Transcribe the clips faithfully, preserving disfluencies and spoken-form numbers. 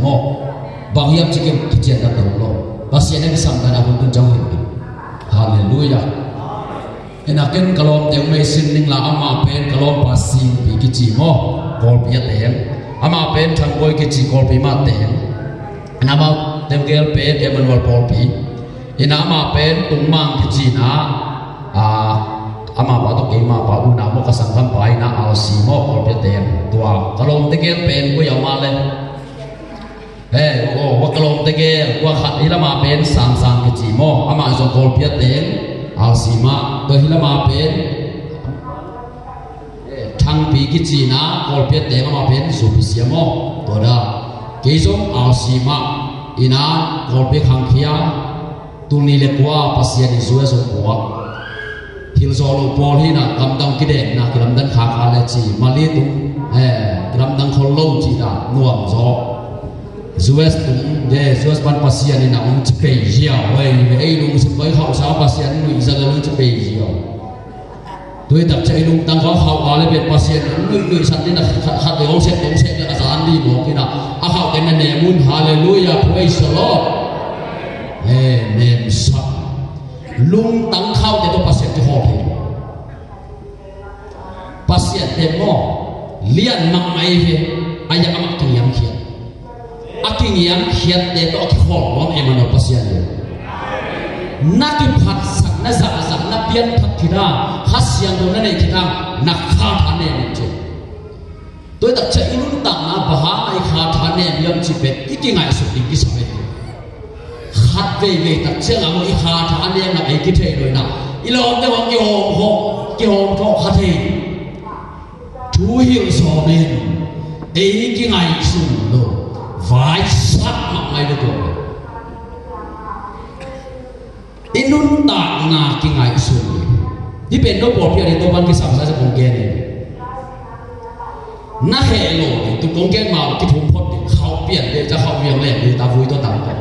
Maw, bang hiam ci ken kician na tawh lo. Pasian in kisam dan a hun tun ciang hin. Halleluiah. Ina ken ka lawmte uh mei sin ning la, amah pen ka lawmpa Singpi kici maw, Kawlpi a teng. Amah pen Thangbawi kici, Kawlpi mah teng. Ina amah teng gel pen Emmanuel Kawlpi. Ina amah pen Tung Mang kici na, a, amah pa tawh keimah pa una maw, ka sanggam pa ina Alsi maw, Kawlpi a teng. Tua ka lawmte gel pen koi a om a le. He, o, wa ka lawmte gel, wa khat hi lama pen Sang Sang kici maw, amah zong Kawlpi a teng, Alsi mah, tua hi lama pen, he, Thangpi kici na, Kawlpi a teng, amah pen Zupi sia maw, tua da, kei zong Alsi mah, ina, Kawlpi khangkhia, Tul nih le kua Pasian in U S hong puak. Hilh zawh lo pawl hi na, gamdang kidekna, kilamdang khakha le ci, Mali tung, eh, kilamdang khol lo ci na, nuam zaw. U S tung, eh, U S pan Pasian in a hong ci pei ziau, eh, ei lungsim koi khauh sa Pasian in nuih zat le hong ci pei ziau. Tui takciang i lungtang khauh khauh a le pen Pasian in nuih nuih sak ding a, khat khat le hong sep hong sep le a zan ding mawk in a, a khauh ken na nem un. Halleluiah, praise the Lord. Amen. Sa lungtang khauh te tawh Pasian kihawl hi. Pasian te maw, lian mahmah hi ve, a yak a mak kingiam khiat. A kingiam khiatte tawh a kikhawl nuam Emmanuel Pasian hi. Na kiphatsak, na zahzah, na pianthak khit a, Kha Siangtho na neih khit a, na khatha nem in ci. Tua hi takciang i nuntakna bang hang a i khatha nem hiam cih pen i kingaihsut ding kisam hi. Khat veivei takciang a maw i khatha a nemna ei kithei lo in a, i lawmte hong kihawm, kihawm thawh kha thei. Thu hilh sawm in ei kingaihsun lo, vaisak mahmah hi lo tua. I nuntakna kingaihsun lo. Hih pen no pawlpi a ding Topa'n kisam sa sa kong gen in. Na heh lo ding, tu kong gen mah lo kithum phot ding, khauh pian ding, ca khauh viang leng ding, ta vui tua tang pen.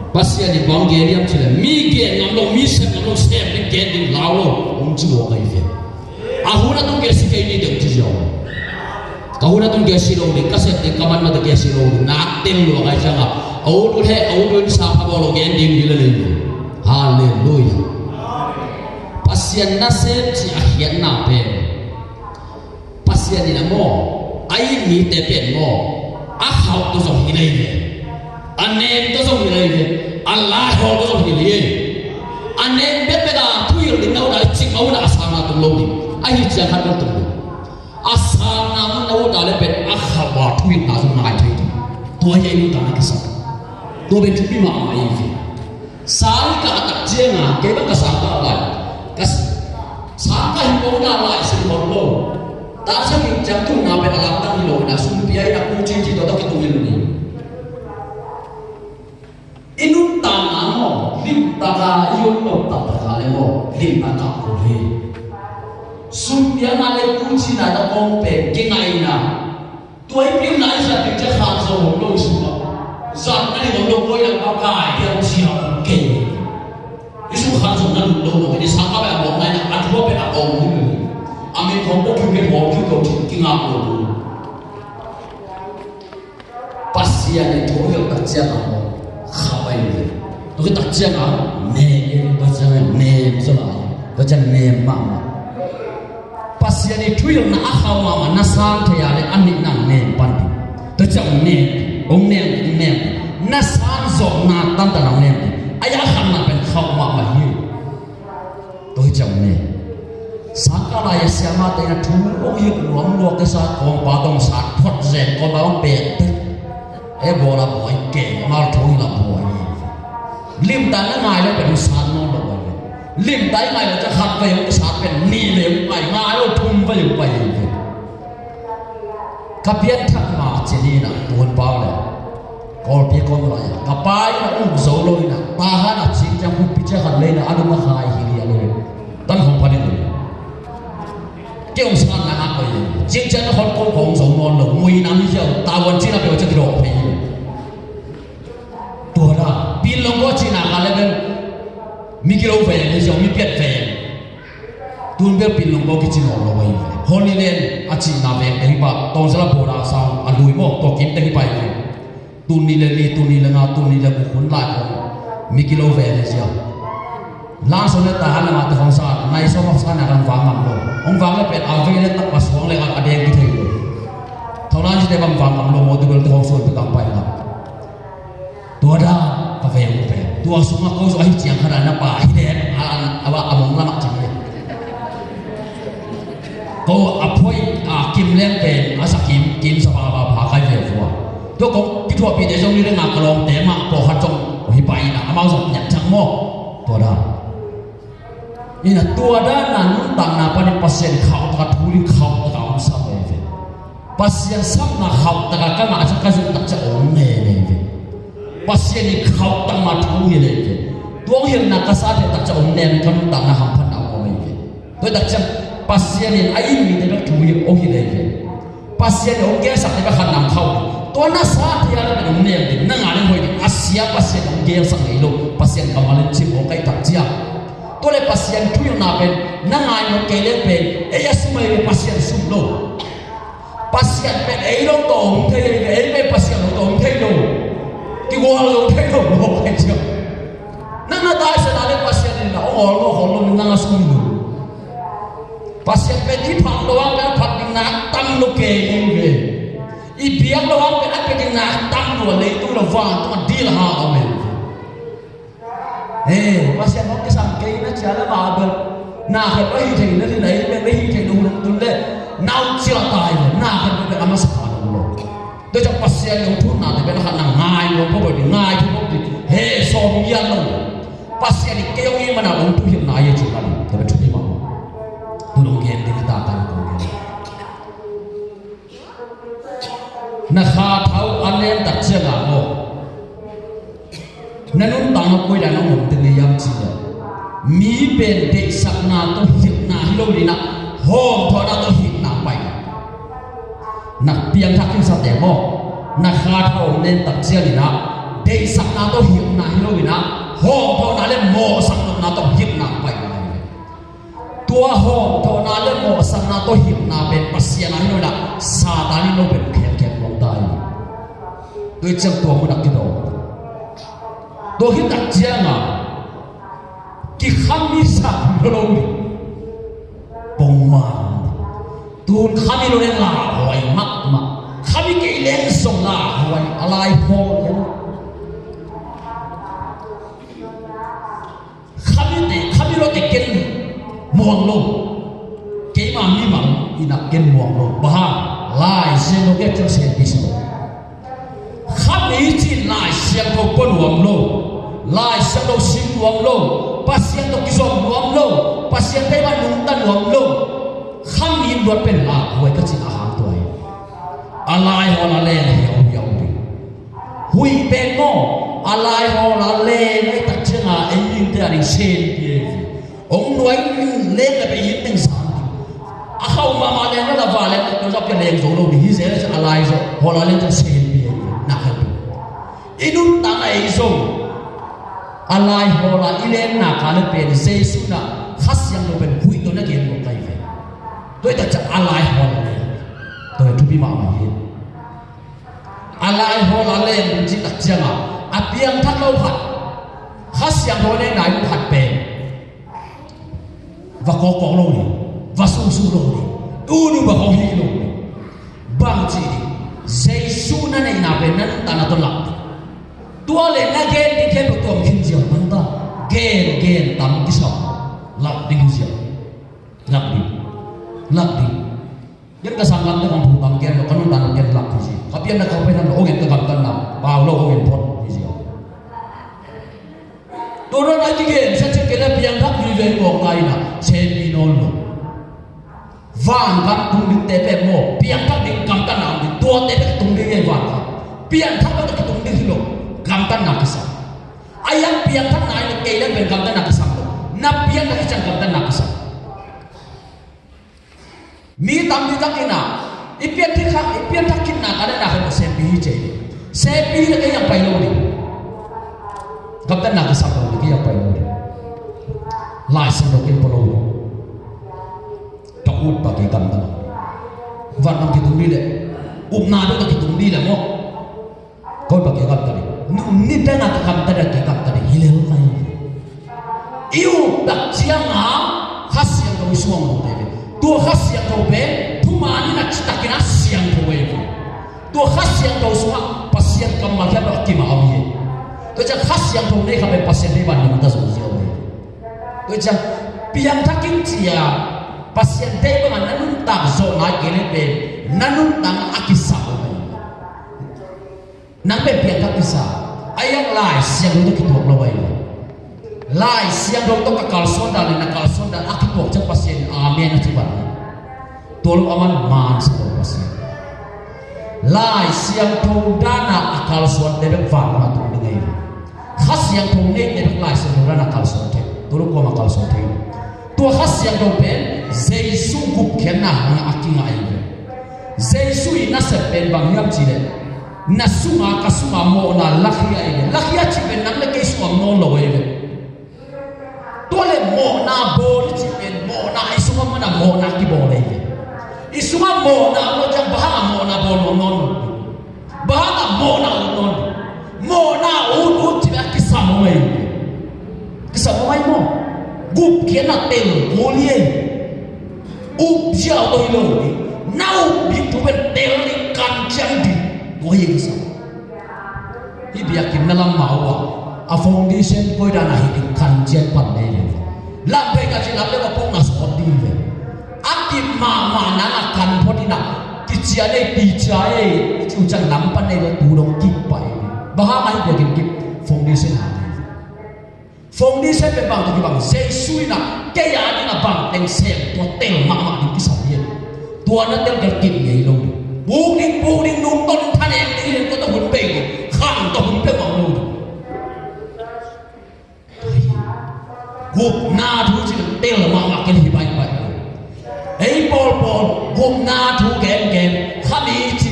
Pasian in bang gen hiam cih leh, mi gen ngam lo, mi sem ngam lo, sem ding gen ding lau lo, hong ci mawk ahi ve. A hun a tung kei si kei ni deuh ci ziau. Ka hun a tung kei si lo ding, ka sem ding, ka man mah tawh kei si lo ding, nak tel lua ngai ciang a. A ut ut he, a ut ut sa pha bawl lo gen ding hi le lei. Halleluiah. Pasian nasem cih a khiatna pen. Pasian in a maw, a it mite pen maw, a khauh tawh zong hi lai ve. A nem tawh zong hi lai ve. A laihawl tawh zong hi lai ve. A nem bekbek a thuhilh ding na ut a, cik ma ut a, a sangna tung lo ding. Ahi ciang khat bang tung ding. A sangna mun na ut a le pen a khauh a thuhilhna zong ngai thei ding. Tua hi a i nuntakna kisam. Tua pen thupi mahmah hi ve. Sangkah a tak ciang a, kei bang ka sangkah lai. Ka s-, sangkah hi pawlna lai sin khol lo. Taksa ning ciang tungna pen a lamdang hi lo, na sum pia hi na ku ci ci tawh tawh kitung hi lo ni. I nuntakna maw, limtak a i om lo taktak a le maw, limtak a kul hi. Sum piakna le ku cina tawh kong pen kingaihna. Tua i pilna i zat ding ciah khan zo hong lo i sungah. Zatna ding hong lo koi lak a kai piang cia hong kei. I sung khan zo na lut lo lo, i sangkah pen a bawng nai na, a thua pen a bawng hong lo. A min hong pawh kiu pen hong kiu lo cin kingak lo lo. Pasian in thu hilh tak ciang a hong khauh ahi ve. Tua khit tak ciang a nem, tak ciang a nem zaw lai. Tak ciang nem mahmah. Pasian i thuhilhna a khauh mahmah na sang thei a le a nihna nem pan ding. Tua ciang nem, hong nem, hong nem. Na sang zawhna tantan hong nem ding. A ya khanna pen khauh mahmah hi. Tua hi ciang nem. Sangkah lai a siamahte in a thu hong hilh nuam lua kei sa kawngpa tawh sat phot zen kawngpa hong pek tek. E bawl a buai kei, mal thu hilh a buai. Limtak na ngai lo pen hong sat nawn lo pai ve. Limtak i ngai lo ciang khat vei hong sat pen nih vei hong pai, ngai lo thum vei hong pai ve. Ka pianthak ma cin in a tuan pau le Kawlpi kawm lai a ka pa in a uk zo lo in a ta han a cin ciang uk pi ciang khat le in a a lung a khai hi lia lo. Tan hong pan in lo. Kei hong san na ngak ko ye. Cing ciang na hon ko kong zo nawn lo. Mui nam hi ziau. Tawan cin a peuh ciang kidawk phei. Tua da, Pinlong ko cihna ka le bel mi kilo veng hi ziau, mi piat veng. Tun bel Pinlong ko kici nawn lo ahi ve. Holy Land a cihna veng te hi pah, Tawngzala Boda sang a lui Tuni le li, tuni le nga, tuni le guk hun lai khong mi kilo ve le zia. Lang sawm le ta han le mate khong sa nai sawm a sa na kan vang ngam lo. Hong vang le pen a vei le tak pa suang le a deng kithei lo. Thawlan zite bang vang ngam lo, mawtaw belte khong suan pe kam pai ngam. Tua dan ka vei hong pen tua sungah ko zong ahi ciang khat a na pa hi dek a, a mong lamah cing le. Ko a phoi a kim leng pen a sa kim, kim sa pha pha pha kai ve vua. Tua kong kithuahpihte zong ni renga ka lawmte mah pawlkhat zong hi pai ina amau zong nyan cang maw? Tua dan ina tua dan na nuntakna panin Pasian khauh taka thu ding khauh taka om sam ve ve. Pasian sapna khauh taka ka ngah ciang ka zun tak ciang om ne ne ve. Pasian in khauh tak ma thu hi le ve. Tua hilhna ka sa thei tak ciang om ne ne ka nuntakna hamphatna om ve. Tua tak ciang Pasian in a in mite bek thu hi om hi le ve. Pasian in hong gelsakte bek khat nam khauh. Tua na sa thei a le bek om ne ne na ngah leng hoih ding a sia Pasian hong gelsak ngei lo. Pasian kammal in cip hong kaih tak ciang. Tua le Pasian thuhilhna pen na ngai lo kei leng pen ei a sum a hi ve Pasian sum lo. Pasian pen ei lo tawh om thei, ei pen Pasian lo tawh om thei lo. Kigual lo thei lo lo pen ciang. Nang na taisana le Pasian in na ong awl lo, awl lo, nang a sum lo. Pasian pen i phak lo ang pen a phak ding na tam lo kei ei ve. I biak lo ang pen a biak ding na tam lo a leitung lo van tung a dil ha om ei ve. He, Pasian hong kisam kei na cia le mah bel na khat va hi thei na hi na hi bel va hi thei na hun tung le nau cia tai le na khat va bel a masa kha lo lo. Tua ciang Pasian hong thunna te bel na khat na ngai lo ko bel ngai thu ko ti he sawm ngian lo. Pasian i kei hong i mana hong thuhilhna i a ci kha lo. Te bel thu i mah. Tu long gen ding ta ta ko gen. Na kha thau a nem tak ciangah maw? Na nuntakna koi dan a om ding na hiam cih leh mi pen deihsakna tawh hilhna hi lo ding a, hawmthawhna tawh hilhna pai. Na piangthak hilhsate maw? Na kha thau a nem tak ciangin a deihsakna tawh hilhna hi lo ding a, hawmthawhna le mawhsak nopna tawh hilhna pai. Tua hawmthawhna le mawhsakna tawh hilhna pen Pasian a hi lo in a, Satan in lo pen khemkhem nuam ta hi. Tua hi ciang tua mun a kidawm. Tua hi tak ciangin kikhami sa lo lo ni. Pongman. Tun khami lo le lauhuai mahmah. Khami kei leng zong lauhuai a lai hawl leng. Khamite, khami lote ken muang lo. Keima mimang in a ken muang lo. Bang hang, Lai Siangtho gen ciang senpi sa lo. Khami cin Lai Siangtho pua nuam lo. Lai Siangtho sim nuam lo. Pasian tawh kizom nuam lo. Pasian peuhmah nungta nuam lo. Khami in luat pen lauhuai ka cih a hang tua hi. A lai hawl a leng hiauhiau ding. Huih pen maw, a lai hawl a leng ei tak ciangin ei mite a ding senpi ei ve. Hong nuai leng le pen ei teng sang ding. A khauh mahmah leng le la va leng le tua zah pia leng zo lo ding hi zel a lai hawl a leng ciang senpi ei ve. Na khat ding. I nuntakna ei zong a lai hawl a i leng nak leh pen Jesu na Kha Siangtho pen huih tawh na gen nuam ka hi ve. Tua hi tak ciang a lai hawl a leng. Tua hi thupi mahmah hi. A lai hawl a leng ding cih tak ciangin a piangthak lo khat, Kha Siangtho a leng nai lo khat pen va kawkkawk lo ding, va suhsuh lo ding, tuni va kawk hi lo ding. Bang ci ding, Jesu na neihna pen na nuntakna tawh lak ding. Tua le na gen ding khempeuh tuam khin ziau man ta. Gen, gen tam kisam. Lak ding hi ziau. Lak ding. Lak ding. Gen ka sanggamte kong thu bang gen lo, ka nuntakna gen lak hi ziau. Ka pianna ka pai nam lo, o gen ka gamtatna pau lo, o gen phot hi ziau. Tua nang a kigen sa ciang kei le piangthak vive ngawk lai na, senpi nawn lo. Vangam tung dingte peuh maw, piangthak ding gamtatna om ding, tuate peuh tung ding ei vangam. Piangthak peuh tung ding hi lo, gamtatna kisam. A iang piangthakna in kei le pen gamtatna kisam lo. Na piangthak hi ciang gamtatna kisam. Mi tampi tak in a, i pianthak, i pianthak khitna ka le na khat senpi hi ci hi. Senpi hi le kei iang pai lo ding. Gamtatna kisam lo ding, kei iang pai lo ding. Lai Siangtho kei pua lo ding. Ka ut pa kei gamtat. Van bang kitung dih le. Upna bek ka kitung dih le maw. Ka ut pa kei Dana ka gamta ding, ka gamta ding hi lel ka hi. I uptak cianga Kha Siangtho i sungah om lo te ve. Tua Kha Siangtho pen thuman in a citakin a siangtho ve. Tua Kha Siangtho sungah Pasian kammal hiam lo a kimah om hi. Tua ciang Kha Siangtho nei kha pen Pasian deih bang nungta zo ziau ve. Tua ciang piangthak in cia Pasian deih bangah na nuntak zawhna i kei le pen na nuntak a kisam om hi. Nang pen piangthak kisa, a iang Lai Siangtho tawh kituak lo ahi lo. Lai Siangtho tawh ka kalsuan dan le na kalsuan dan a kituak ciang Pasian in amen a ci pan. Tua lo a man mansa lo Pasian. Lai Siangtho dana a kalsuan te bek van a tung ding ahi lo. Kha Siangtho nei te bek Lai Siangtho dana kalsuan thei. Tua lo kuama kalsuan thei. Tua Kha Siangtho pen Jesu gupkhiatna hanga a kingah ahi lo. Jesu i nasep pen bang hiam cih leh, na sunga ka sunga mawhna lakhia ahi ve. Lakhia cih pen nang le kei sunga om nawn lo ahi ve. Tua le mawhna bawl i cih pen mawhna i sunga mana mawhna kibawl ahi ve. I sunga mawhna om lo ciang bang hanga mawhna bawl nuam nawn lo. Bang hanga mawhna ut nawn lo. Mawhna ut ut cih pen a kisam om ahi ve. Kisam om ahi maw. Gupkhiatna tel kul hi ei. Up ziau tawh hi lo ding. Na up ding thu pen tel ding, kan ciang ding. Tua hi kisam. Hih biakinn na lam mah uh a, a foundation koi dan a hi ding kan ciang pan nei ve. Lam pei ka ci lam le ka pukna sawt ding ve. A kip mahmah nang a kan phot in a kician ei, picia ei, i ci uh ciang lam pan nei ve, tu dong kip pai. Bang hang a hih biakinn kip foundation hang ei. Foundation pen bang tawh kibang, Jesu in a kei a ding a bang teng sem, tua tel mahmah ding kisam hi. Tua na tel tel kip ngei lo. Buk ding, buk ding, nungtawn in thaneng ding hi, tua tawh hun bei ding, khang tawh hun bei mah lo. Gupna thu cih tel mahmah ken hi paipai. Ei pawlpawl gupna thu gengen kha mi ci,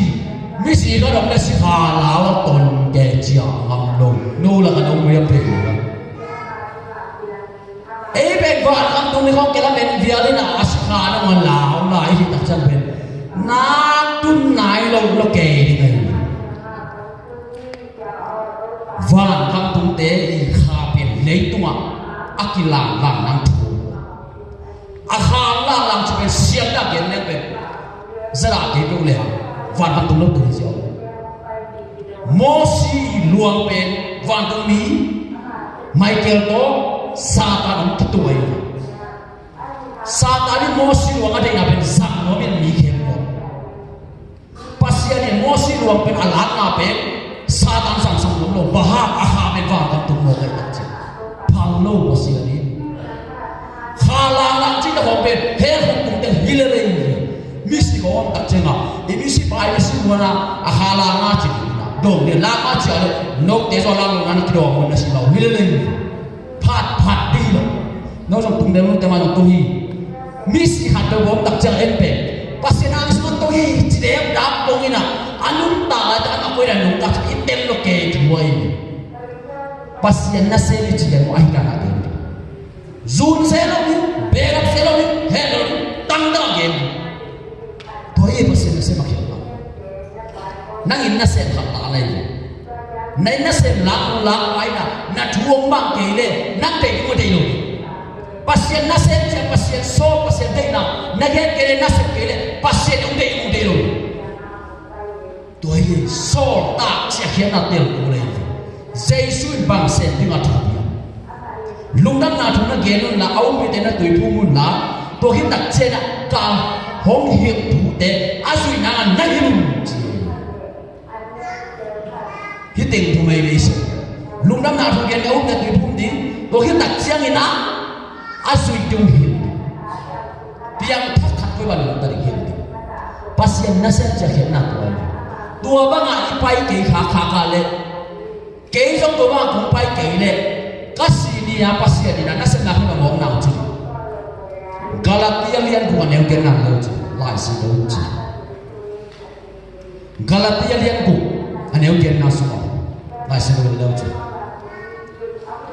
misi khat om le sikha lau a ton ke cia ngam lo. No la ka no mui a pe lo la. Ei pen van kam tung ni khawng ke la men vial in a sikha na ngon lau lai hi tak ciang pen nak tun nai lo lo ke ding ahi. Van kam tungte i kha pen leitungah a kilanglang nang thu. A kha langlang ci pen siatna gen leng pen zara kei peuh le hang van kam tung lo tung hi ziau. Mosi luang pen vantungmi Michael tawh Satan hong kituai. Satan in Mosi luang a deihna pen zang nuam in mi khempeuh. Pasian in Mosi luang pen a lakna pen Satan sang sang nuam lo, bang hang a kha pen van kam tung mawk ahi tak ciang. Phal lo Pasian in. Kha langlang cihte khawng pen hell khuk tung teng hi lel ei ve. Misi khawng om tak ciangin i misi pai misi muan a kha langlang ci ding in a dong ding langlang ci a le note zaw langlang na kidawng muan na si lo hi lel ei ve. Phat phat ding hi lo. No zong tungdem lote mah zong tung hi. Misi khat peuh bawm tak ciang en pen Pasian a misi man tung hi ci dem dam kong in a, a nuntak lai tak a koi dan nuntak ciang i tel lo ke ci huai hi. Pasian nasem hi ci dem ahi dan a gen. Zun se lo hi, belap se lo hi, heh lo hi, tangdang a gen. Tua hi Pasian nasem a khialh bang. Nang in nasem khat la lai ve. Na in nasem lak lo lak pai na, na thu hong bang kei le nang deih ding uh deih lo. Pasian nasem ciang Pasian sawl, Pasian deihna na gen kei le, nasem kei le Pasian hong deih ding uh deih lo. Tua hi Saul tak ciah khiatna tel ko lei ve. Jesu in bang sem ding a thu hiam? Lungdamna thu na gen unla, a um mite na tuiphum unla, tua khit tak ciangin a ka hong hilh thute a zuih nangin na hilh un ci. Hih teng thu mei mei se. Lungdamna thu gen a um mite tuiphum ding, tua khit tak ciangin a, a zuih ding hilh. Piangthak khat koi bang lungta ding hilh ding. Pasian nasem ciah khiatna tua hi. Tua bangah i pai kei kha kha kha leh kei zong tua bangah kong pai kei leh ka si ni a Pasian in a nasepna khat a mawkna uh ci. Galatia lian guk a neu genna uh ci. Lai Siangtho uh ci. Galatia lian guk a neu genna sungah Lai Siangtho uh ci.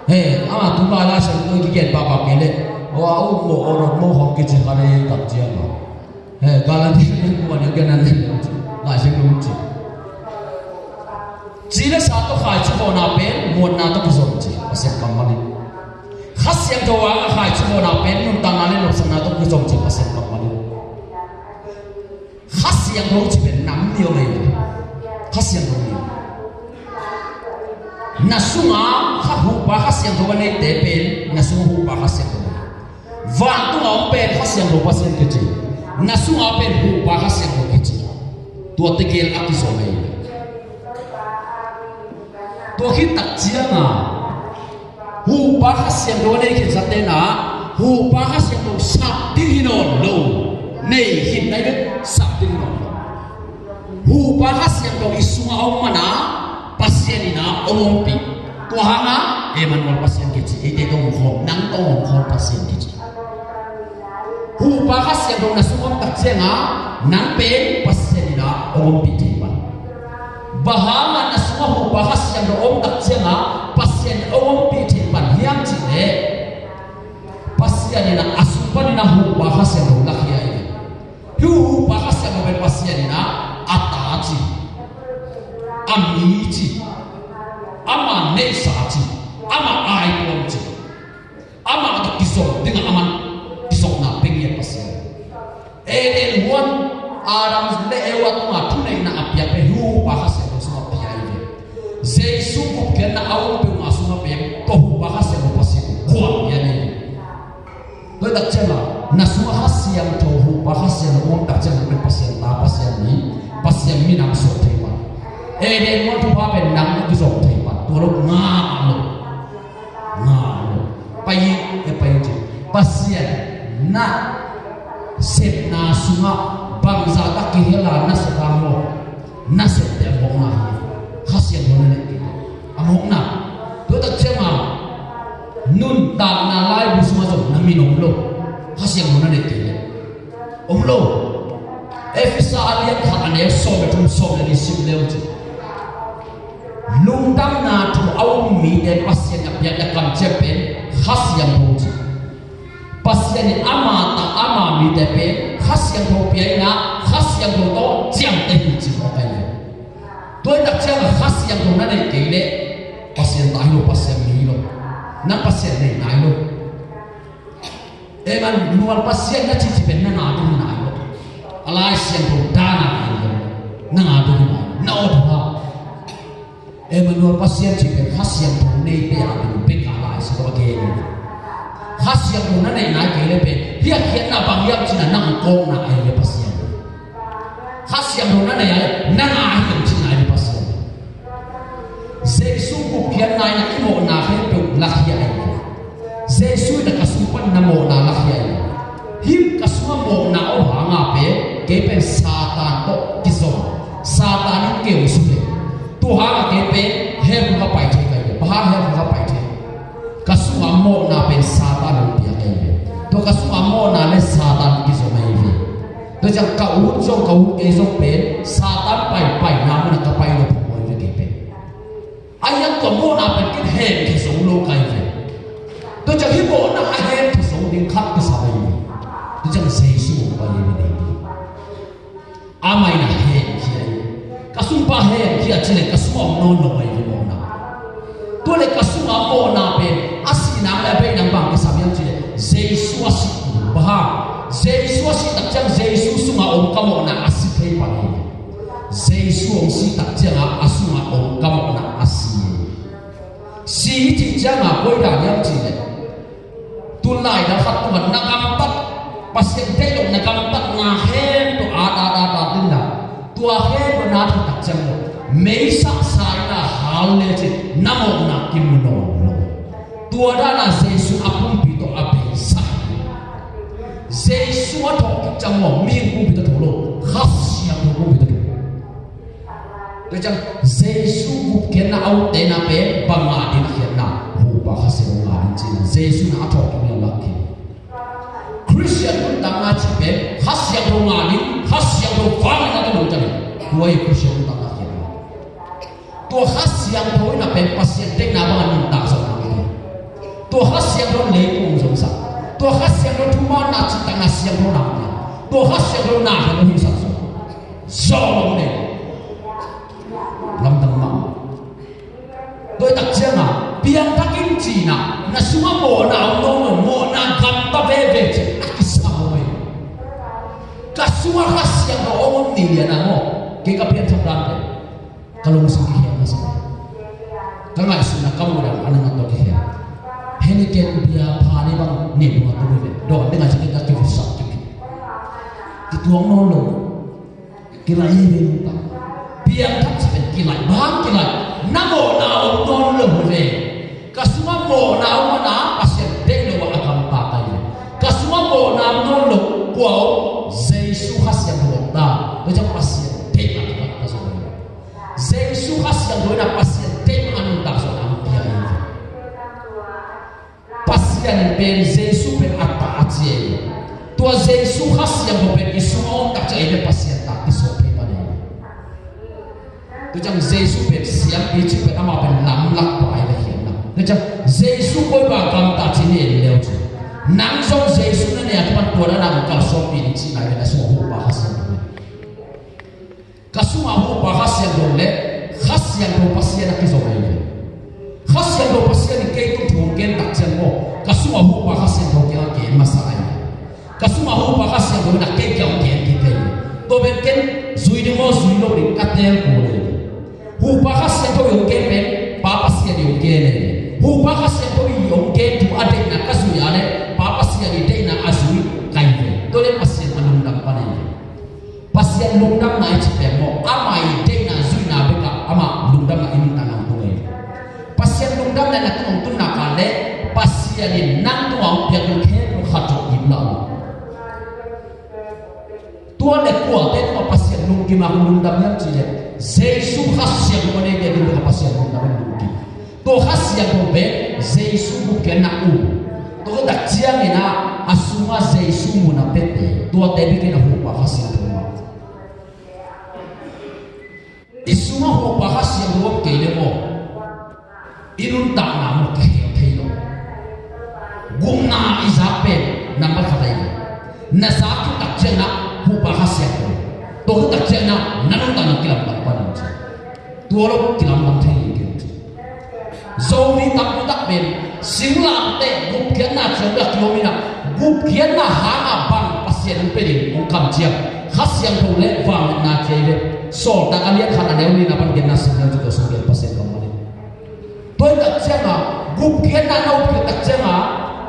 He, ama tu Lai Siangtho uh kigen pahpah kei leh, aw, a um mawh, aw, rot mawh hong kici kha leh tak ciang a. He, Galatia lian guk a neu genna uh ci. Lai Siangtho uh ci. Ci Neihsa tawh khaici khawhna pen muanna tawh kizom ci, Pasian kammal in. Kha Siangtho hanga khaici khawhna pen nuntakna le nopsakna tawh kizom ci, Pasian kammal in. Kha Siangtho ci pen nam ni om ei. Kha Siangtho ni. Na sunga kha huhpa Kha Siangtho a neite pen na sunga huhpa Kha Siangtho. Vantunga om pen Kha Siangtho Pasian kici. Na sunga pen huhpa Kha Siangtho kici. Tua tegel a kizom ei. Tua khit tak cianga huhpa Kha Siangtho a nei khin sa tena huhpa Kha Siangtho sap ding hi nawn lo. Nei khin nai ve, sap ding hi nawn lo. Huhpa Kha Siangtho i sunga om mana Pasian ina om ompih. Tua hanga Emmanuel Pasian kici, eite tawh om khawm, nang tawh om khawm Pasian kici. Huhpa Kha Siangtho na sung om tak cianga nang pen Pasian ina om ompih thei pan. Bang hanga na sunga huhpa Kha Siangtho om tak cianga Pasian ina om ompih thei pan hiam cih leh Pasian ina a sung pan ina huhpa Kha Siangtho lakhia hi. Hi huhpa Kha Siangtho pen Pasian ina a ta ci, a mi ci, ama neihsa ci, ama aituam ci, ama tawh kizom dingah aman kizopna pia ngiat Pasian. Eden huan Adam le Eva tungah thuneihna a piak pen huhpa Kha Siangtho sungah pia hi ve. Jesu gupkhiatna a om peuhmah sungah pen tua huhpa Kha Siangtho Pasian kuam pia hi ve. Tua tak ciangah na sungah Kha Siangtho huhpa Kha Siangtho om tak ciangah pen Pasian ta, Pasian mi, Pasian minam suak thei pan. Eden huan thupha pen nang kizom thei pan. Tua lo ngah lo. Ngah lo. Pai hi, e pai hi ci. Pasian na sepna sungah bangzah tak kihel a na sep a maw? Na septe a mawkna hi. Kha Siangtho na neih kei a mawkna. Tua tak ciangah nuntakna laibu sungah zong na min om lo. Kha Siangtho na neih kei leh om lo. Efesa a lian khat a neu sawm le thum, sawm le li sim leu ci. Lungdamna thu a um mite Pasian a piakna kamciam pen Kha Siangtho ci. Pasian in ama ta ama mite pen Kha Siangtho pia ina Kha Siangtho tawh ciamteh hi ci mawk ahi ve. Tua hi tak ciangah Kha Siangtho na neih kei leh Pasian ta hi lo, Pasian mi hi lo. Nang Pasian nei nai lo. Emmanuel Pasian na cihcih pen na ngah ding hi nai lo. A Lai Siangtho dan a ngai lo. Na ngah ding hi nai lo. Na awt ha. Emmanuel Pasian cih pen Kha Siangtho neite a ding bek a Lai Siangtho a gen hi. Kha Siangtho na neih nai kei le pen hih a khiatna bang hiam cih na nang kawkna ahi le Pasian. Kha Siangtho na neih a le na ngah hi ding cih nai le Pasian. Jesu gupkhiatna in i mawhna khempeuh lakhia ahi ve. Jesu in ka sung pan na mawhna lakhia ahi ve. Hih ka sungah mawhna om hanga pen kei pen Satan tawh kizom, Satan in keu suk hi. Tua hanga kei pen hell ka pai thei ka hi ve. Bang hang hell ka pai thei? Ka sungah mawhna pen Satan in piak ahi ve. Tua ka sungah mawhna le Satan kizom ahi ve. Tua ciang ka ut zong ka ut kei zong pen Satan paipaina munah ka pai lo phamawh hi ve kei pen. A hiang tua mawhna pen kin hemkhia zo lo ka hi ve. Tua ciang hih mawhna a hemkhia zo ding khat kisam ahi ve. Tua ciang Jesu hong pai hi ve ding. Amah in a hemkhia hi. Ka sungpa hemkhia ci le ka sungah om nawn lo ahi ve mawhna. Tua le ka sungah mawhna pen a sihna le a beina bang kisam hiam ci le Jesu a sih. Bang hang? Jesu a sih tak ciang Jesu sungah om ka mawhna a si thei pan hi. Jesu hong sih tak ciangah a sungah om ka mawhna a si hi. Si i cih ciangah koi dan hiam ci le Tulai dan khat tua na gamtat, Pasian deih loh na gamtatna khempeuh a, a, a, a, dinna. Tua khempeuh na thei tak ciang lo. Meisa saina hal lecin na mawhna kimu nawn lo. Tua dana Jesu a pumpi tawh a beisa. Jesu a thawh kik ciang maw, mihing pumpi tawh thawh lo. Kha Siangtho pumpi tawh thawh. Tua ciang Jesu gupkhiatna a utte na pen bang ngah ding a khiatna, huhpa Kha Siangtho ngah ding cihna. Jesu na a thawh kik na lak khin. Khristian nuntakna cih pen Kha Siangtho ngah ding, Kha Siangtho vang na ka nungta ding. Tua hi Khristian nuntakna khiatna. Tua Kha Siangtho in a pen Pasian deihna bang a nuntak zong na hi. Tua Kha Siangtho leitung zong sak. Tua Kha Siangtho thumanna cihtakna siangtho na hi. Tua Kha Siangtho na hi lo hi sak zong. Zawh lo nei. Lamdang mah. Takcianga piangthak in cina, na sungah mawhna om nawn lo, mawhna gamta veve ci a kisam om ei. Ka sungah Kha Siangtho om om ni liana maw, kei ka piangthak dan te ka lungsim kikhial masa. Ka ngaihsutna ka muhdan a nang a tua kikhial. Heni ken bia pha ni bang ni bunga tu ve. Dawn ding a ci kei ka kivusak kik. Kituang nawn lo. Kilai hi ve nungta. Piangthak ci pen kilai, bang kilai. Na mawhna om nawn lo hi ve. Ka sungah mawhna om a na Pasian deih lo a gamta ka hi ve. Ka sungah mawhna om nawn lo kua om, Jesu Kha Siangtho om ta. Tua ciang Pasian deih a gamta ka sungah hi ve. Jesu Kha Siangtho in a Pasian deih a nuntak sungah a piang hi ve. Pasian in pen Jesu pen a ta a ci ei. Tua Jesu Kha Siangtho pen i sungah om takciang ei pen Pasian ta i sawp thei pan ei. Tua ciang Jesu pen siampi ci pen amah pen lamlak pa ei le khiatna. Tua ciang Jesu koi pa gamta ci ni en leu ci. Nang zong Jesu na ne a kipan tua na nang kalsuanpi ni ci nai pen a sungah Huhpa Kha Siangtho pen. Ka sungah Huhpa Kha Siangtho le Kha Siangtho Pasian a kizom ei ve. Kha Siangtho Pasian in kei tung thu hong gen takciang maw, ka sungah Huhpa Kha Siangtho kiang a gen masa ei. Ka sungah Huhpa Kha Siangtho in a kei kiang hong gen kik ei ve. Tua pen ken zui ding maw zui lo ding ka teel kul ei ve. Huhpa Kha Siangtho i hong gen pen Pa Pasian i hong gen ei ve. Huhpa Kha Siangtho i hong gen thu a deihna ka zui a le Pa Pasian i deihna a zui ka hi ve. Tua le Pasian a lungdam pan ei ve. Pasian lungdamna i cih pen maw, amah i deihna zuihna bekah amah lungdamna i nuntakna hong tung ei. Pasian lungdamna na tung hong tunna kah le Pasian in nang tungah hong piak ding khempeuh khat zong i pulak lo. Tua le kuate tungah Pasian lungkim a hong lungdam hiam cih le Jesu Kha Siangtho a neite tungah Pasian lungdam in lungkim. Tua Kha Siangtho pen Jesu gupkhiatna um. Tua takciangin a, a sungah Jesu mun a piate, tuate bikin a Huhpa Kha Siangtho mah. I sungah Huhpa Kha Siangtho om kei le maw, i nuntakna maw kihel thei lo. Gupna i zak pen nambat khat ahi ve. Na zak khit takciangin a Huhpa Kha Siangtho. Tua khit takciangin a na nuntakna kilamdang pan in ci. Tua lo kilamdang thei hi kei ci. Zomi tampi tak pen singlamteh gupkhiatna ciang bek kiom in a, gupkhiatna hangah bang Pasian hong pia ding hong kamciam, Kha Siangtho le vangliatna ci ei ve. Sawltak a lian khat a neu nihna pan genna sim neu ci tua sung gen Pasian kammal hi. Tua hi takciangah gupkhiatna na up khit takciangah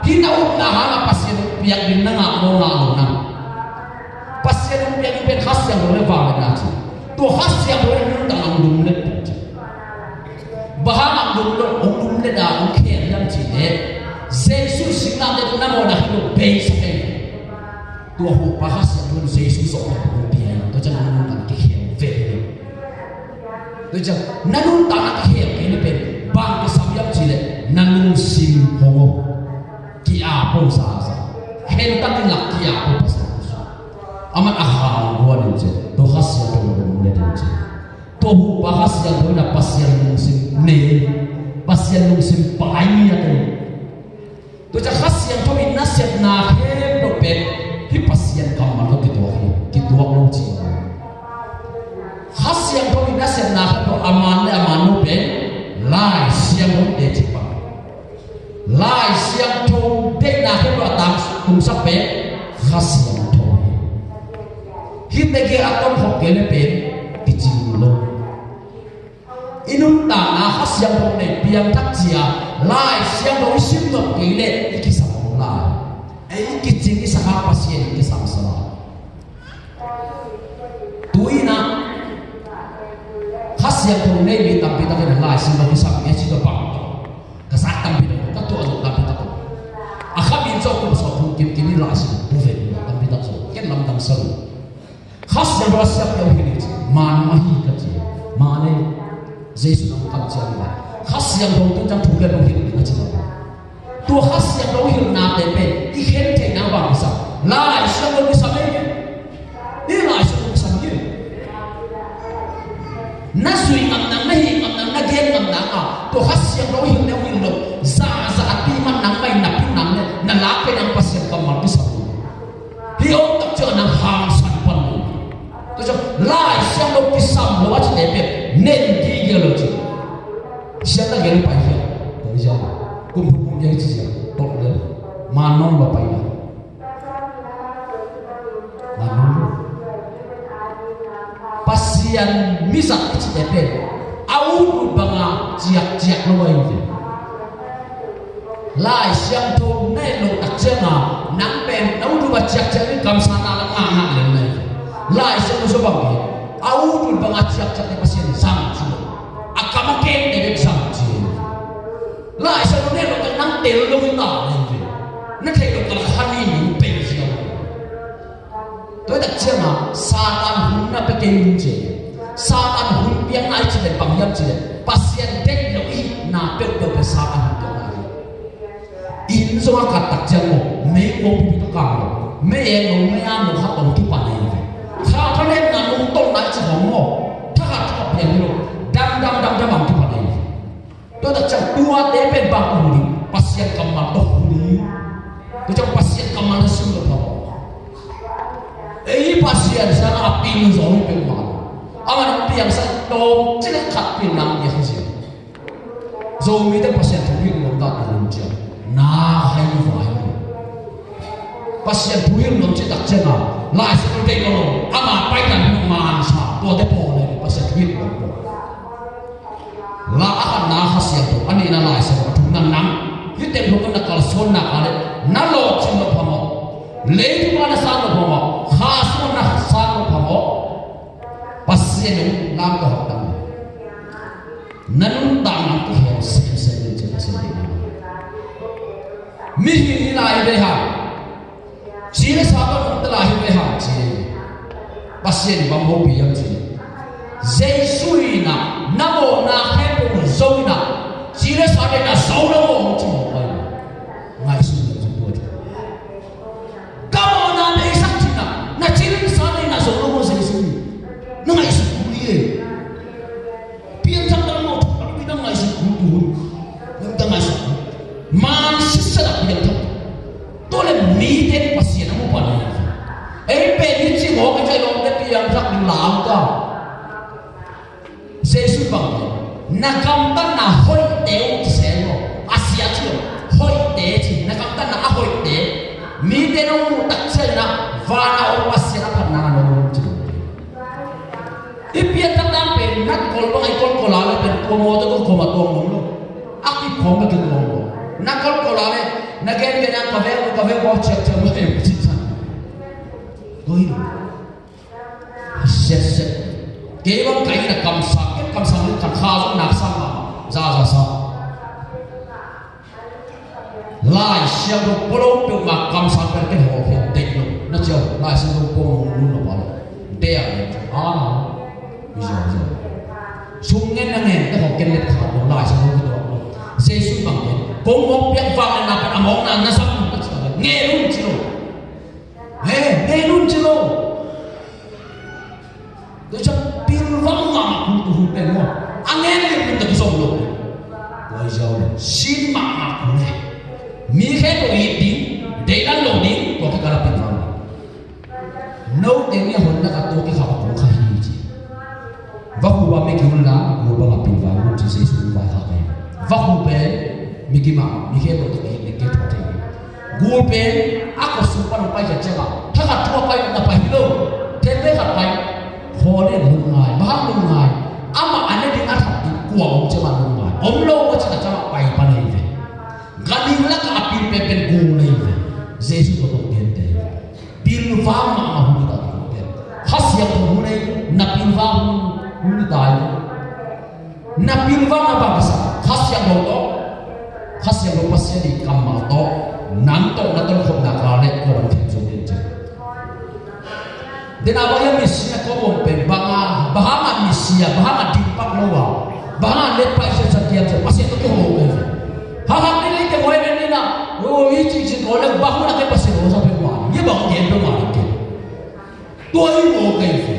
hih na upna hangah Pasian hong piak ding na ngah maw ngah lo na. Pasian hong piak ding pen Kha Siangtho le vangliatna ci. Tua Kha Siangtho le nuntakna hong lumlet ding ci. Bang hangah hong lum lo, hong lumlet a hong khel hiam cih leh Jesu singlamteh tungah na mawhna khat lo beisak ei. Tua Huhpa Kha Siangtho in Jesu zawhna hong pia hi. Tua ciang hong nuntakna kikhel ve hi. Tua ciang na nuntakna kikhel kei le pen bang kisam hiam cih leh na lungsim hong aw. Ki-ap aw zaza. Khentak in lak ki-ap aw Pasian. Aman a khang guan in ci. Tua Kha Siangtho hong lumlet in ci. Tua Huhpa Kha Siangtho in a Pasian lungsim nei, Pasian lungsim pai ngiat ei. Tua ciang Kha Siangtho in nasepna khempeuh pen hih Pasian kammal tawh kituak hi, kituak lo ci. Kha Siangtho in nasepna khempeuh a man le a man lo pen Lai Siangtho teci pah. Lai Siangtho deihna khempeuh a tangtungsak pen Kha Siangtho hi. Hihte gel a tomkhop kei le pen kicing lo. I nuntakna Kha Siangtho nei piangthak cia, Lai Siangtho i sim nop kei le i kisam om lai. Ei i kicing i sak a Pasian i kisam sa lai. Tu-in a Kha Siangtho nei mi tampi takin a Lai Siangtho kisam nge ci tua bang. Ka zak tampi tak, ka tuah zawh tampi tak. A kha mi zawh kum sawm kum kim kim i Lai Siangtho tu ve mi tampi tak zawh. Ken lamdang sa lo. Kha Siangtho a siap peuh hi ni ci. Man mah hi ka ci. Man ei. Jesu nang kam ciang hi. Kha Siangtho tu ciang thu gen lo hi ni ka ci lo. Tua Kha Siangtho hilhnate pen i khen theihna bang kisam. Lai Siangtho kisam ei. Hi Lai Siangtho kisam hi. Na zui ngam nang, na hih ngam nang, na gen ngam nang a, tua Kha Siangtho hilh neu hilh lo. Zahzah a pi man nang mah in na pin nang le, na lak pen nang Pasian kammal kisam lo. Hih om tak ciang nang hangsan pan lo. Tua ciang Lai Siangtho kisam lo a cite pen nen gige lo ci. Siangtho gel pai. Pasian pen a utut banga ciakciak lo ahi ve. Lai Siangtho na et loh tak cianga nang pen na utut banga ciakciak in kamsangna lam ngahngah lel na hi ve. Lai Siangtho sung bang hi, a utut banga ciakciak in Pasian zang ci lo. A kam a kemte bek zang ci hi. Lai Siangtho na et loh tak nang tel lo hi ta na hi ve. Na theih loh tak khan in pei ziau. Tua hi tak cianga Satan hun na pia kei un ci. Satan hun piakna i cih leh bang hiam cih leh Pasian deih loh i hihna peuhpeuh pen Satan hun piakna hi. Inn zong a khat tak ciang maw, mei kong pipi tawh kang lo, mei eng lo, mei an lo khat tawh kipan ahi ve. Kha thanemna nungtolhna i cih khawng maw, thakhat thakhat piang hi lo, dam dam dam dam ang kipan ahi ve. Tua tak ciang tuate pen bang hong hun hi, Pasian kammal tawh hong hun hi. Tua ciang Pasian kammal na sim lo phamawh. Ei Pasian sangin a pil zaw hi peuhmah lo. Amah na piangsak tawm ci leh khat pil nang piak hi sia. Zomite Pasian thu hilh nuam dah tawh hun ciang na hai vai lo. Pasian thu hilh nuam ci tak cianga Lai Siangtho deih lo lo. Ama paitan hi mansa tuate pawl le Pasian thu hilh nuam pawl. La a khatna Kha Siangtho, a nihna Lai Siangtho, a thumna nang. Hih teng thum na kalsuan nak leh na lawhcin loh phamawh. Leitung ah na sang loh phamawh. Kha sungah na sang loh phamawh. Pasian in lamto hak dang. Na nuntakna kihel semsem in ci Pasian deihna. Mihing hi lai hi ve hang. Ci le sa tawh nungta lai hi ve hang ci. Pasian in bang hopih hiam ci. Jesu in ah na mawhna khempeuh zo in ah, ci le sa tawh na zo lo mawh hong ci mawh pai. Ngaihsun lo zong tua ci. Ka mawhna beisak ci in ah, na ci le sa tawh na zo lo mawh Jesu in. Na ngaihsun kul hi e. Piangthak dang maw, thuk dang pi dang ngaihsut kul tu hun. Dang dang ngaihsut kul. Man sitsa dak piangthak. Tua leh mite in Pasian a mu pan a hi. Ei pen hi ci mawk a cai lawmte piangthak ding lau ta. Jesu bang na gamtatna hoihte uh ci seng maw. A sia ci lo. Hoihte ci. Na gamtatna a hoihte. Mite in hong muh tak ciangin ah van a om Pasian a phatna na om ci lo. I pianthak dang pen na kolkol a, i kolkol a leh pen kua mawtaw tawh kua mah tuang nuam lo. A kikhawm bek in tuang lo. Na kolkol a leh na gengen a ka veng, ka veng bawl ciakciak lo, em, cih ciang. Tua hi lo. Siat siat. Kei bang ka inn ah kamsang, kei kamsang leh kan kha zong nak sang mah. Za za sa. Lai Siangtho pua lo peuhmah kamsang pen ken hawlkhiat deih lo. Na ci a, Lai Siangtho pua lo lo lo pah lo. Deih a, a na. Ziau ziau. Sum ngen na ngen, na hawlkhiat let kha lo, Lai Siangtho kituak lo. Jesu bang pen kong mawk piak vang na pen a mawkna na zang, na ci a, ngen un ci lo. He, ngen un ci lo. Tua ciang pilvang mahmah kul tu hun pen maw. A ngen limlim na kizom lo. Tua hi ziau lo. Sin mahmah kul e. Mi khempeuh it ding, deidan lo ding, tua kikal a pilvang ding. Note ngiat hon na ka tua kikhak a kong kha hi ci. Vakhu bang mi ki un la, gul bang a pilvang un ci Jesu in vaikhak hi. Vakhu pen mi ki mah, mi khempeuh tua ki it ding kei tua thei. Gul pen a kawsung pan hong paikhia ciangah thakhat thu a pai na pai hi lo. Themvei khat pai. Khawl in lungngai, bang lungngai. Amah a ne ding a that ding kua om ciangah lungngai. Om lo a cih tak ciangah pai pan ahi ve. Ganhing lakah a pil penpen gul ahi ve. Jesu tawh tawh gente ahi ve. Pilvang mahmah hun hi ta ding pen. Kha Siangtho hun ahi, na pilvang hun, hun hi ta ahi ve. Na pilvang na bang kisa, Kha Siangtho tawh, Kha Siangtho Pasian i kammal tawh, nang tawh na tonkhopna kal leh kua bang thei zo ding ci. Dena bang hiam misia kua bawm pen, bang a, bang hang a misia, bang hang a ding pak lo a, bang hang a let pai siatsiat hiam ci, Pasian tawh kiho kei ve. Hahak ni lei te hoi nen ni na, o, i ci ci ko leh bang hun a kei Pasian ho sa pe ma, ye bang gen pe ma ni kei. Tua i ho kei ve.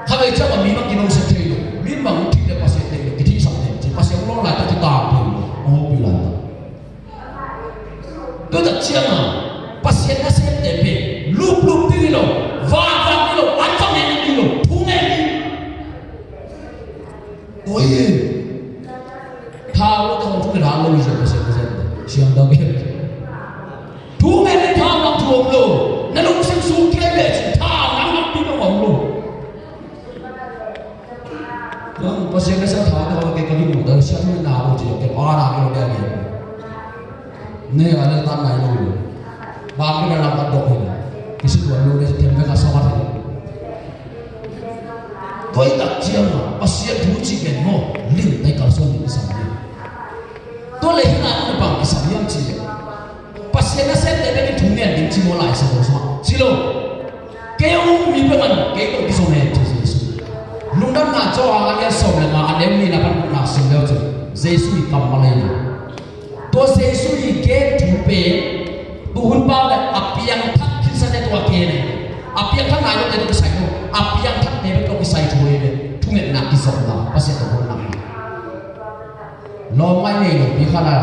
Kha vei ciang a mi bang kino sep thei lo. Mi bang thih le Pasian thei lo. Kithi sak thei. Ci Pasian lo lai ta kita thei lo. Ong pi lai ta. Tua tak ciang a Pasian na sep te pe. Lup lup ti lo. Vak vak ti lo. An vak ngen ti lo. Thu ngen ti. Oi. Thau lo ta hong thu ngen hang lo i sia Pasian Pasian. Siang dang e. Thu ngen le thau nang thu om lo. Na lungsim sung kiai le ci thau nang nang pi nang om lo. Pasian na siangtho te kei ka kimu ta, siangtho na lo ci, kei pa na kei lo dia kei. Ne a le tan nai lo lo. Bang kei na lam ka dok hi. Kisi tuan lo ne tem ka sa ka hi. Tua i tak ciang a Pasian thu ci pen maw, lim tai kalsuan ding kisam hi. Tua le hi na bang kisam hiam ci le, Pasian nasemte bek in thu ngen ding ci maw, Lai Siangtho sungah ci lo. Kei a um mi peuhmah kei tawh kizom hen ci Jesu. Lungdamna Johan a lian sawm le nga, a neu nihna pan gukna sim le uh cin, Jesu i kammal ahi hi. Tua Jesu i gen thu pen, tu hun pau le a piangthak khisate tua gen ahi hi. A piangthak nai lote tawh kisai lo, a piangthakte bek tawh kisai thu ahi hi. Thungetna, kizopna, Pasian tawh hong nang. Lawmngaih nei lopi khat a,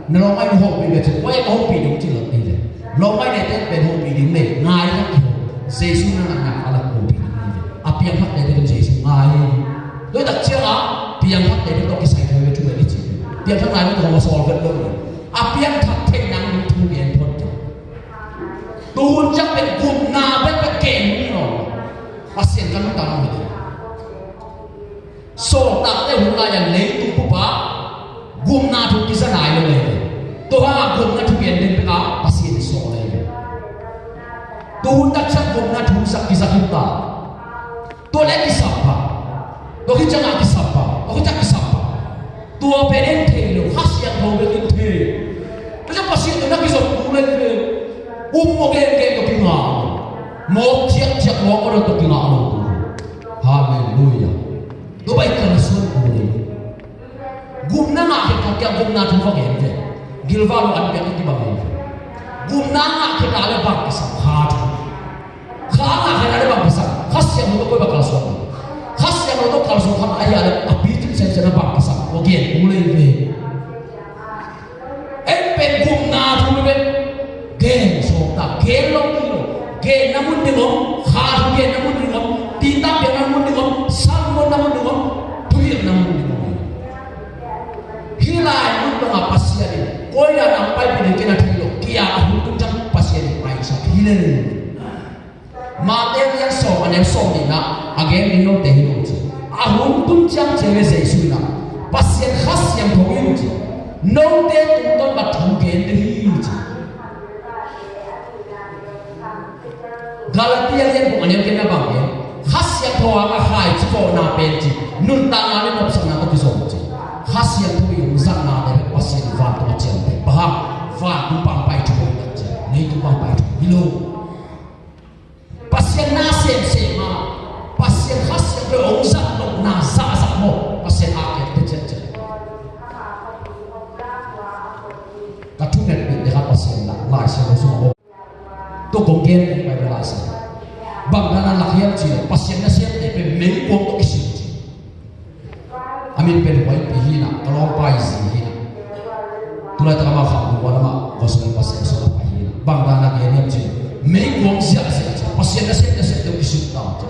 na lawmngaih na hopih ve cin, kua in hopih ding ci lo ti ve. Lawmngaih neite pen hopih ding nei, ngai lak kiho. Jesu na ngai na a lak hopih ding nei ve. A piangthakte pen Jesu ngai. Tua i tak ciang a piangthakte pen tawh kisai thei ve thu ve ni ci. Piangthak nai lo tawh hong a sawl vet lo ni. A piangthak theih nang ding thu gen phot ci. Tu hun ciang pen gupna bek bek gen ni lo. Pasian kan tang lo ni. Sawltakte hun lai-a leitung bup ah gupna thu kiza nai lo hi ve. Tua hangah gupna thu gen ding bek a Pasian i sawl hi ve. Tu hun tak ciang gupna thu zak kiza khin ta. Tua le kisap pah. Tua khit ciangah kisap pah. Tua khit ciang kisap pah. Tua pen en thei lo, Kha Siangtho bek in thei. Tua ciang Pasian tawh na kizop kul hi ve. Um maw gen gen tawh kingah lo. Mawk thiakhiak mawk aw tawh kingah lo. Halleluiah. Tua bang kalsuan kul hi. Gupna ngah khit tak ciang gupna thu va gen ve. Gilval uh an piak i kibang hi ve. Gupna ngah khit tak le bang kisam, kha thu. Kha ngah khit tak le bang kisam, Kha Siangtho tawh koi bang kalsuan. Kha Siangtho tawh kalsuan kha ahi a le a pitin sensen a bang kisam. Tua gen kul hi ve. En pen gupna thu pen gen sawm ta, gen lo kul lo. Genna mun ding om, kha thu genna mun ding om, titak genna mun ding om, salmonna mun ding om, thuhilhna mun ding om. Hih lai mun dongah Pasian in koi dan a paipih ding kei na thei lo, kia a hun tung ciang Pasian in paisak hi lel. Mate lian sawm a neu sawm nihna a gen ding note hi lo ci. A hun tun ciang ciang le Jesu in a Pasian Kha Siangtho hi lo ci. Note tungtawn bang thu gen ding hi ci. Galatia lian guk a neu giatna bang gen. Kha Siangtho hangah khaici vawhna pen ci. Nuntakna le nopsakna tawh kizom ci. Kha Siangtho i hong zatnate Pasian vantung a ciamteh. Bang hang? Vantung pampai thu hi tak ciang. Leitung pampai thu hi lo. Pasian na semsem a, Pasian Kha Siangtho hong zat lohna zahzah maw, Pasian a kente ciatciat. Ka thungetpihte kha Pasian na Lai Siangtho sungah maw. Tua kong gen pai bel Lai Siangtho. Bang dana lak hiam cih leh Pasian nasemte pen meikuang tawh kisim ci. A min pen Huaipi hi na, ka lawmpa i zi hi na. Tulai tak amah khang tua lamah gospel Pasian sawlna pai hi na. Bang dana gen hiam cih leh meikuang ziahziah ci. Pasian nasep nasepte uh kisut ta ci.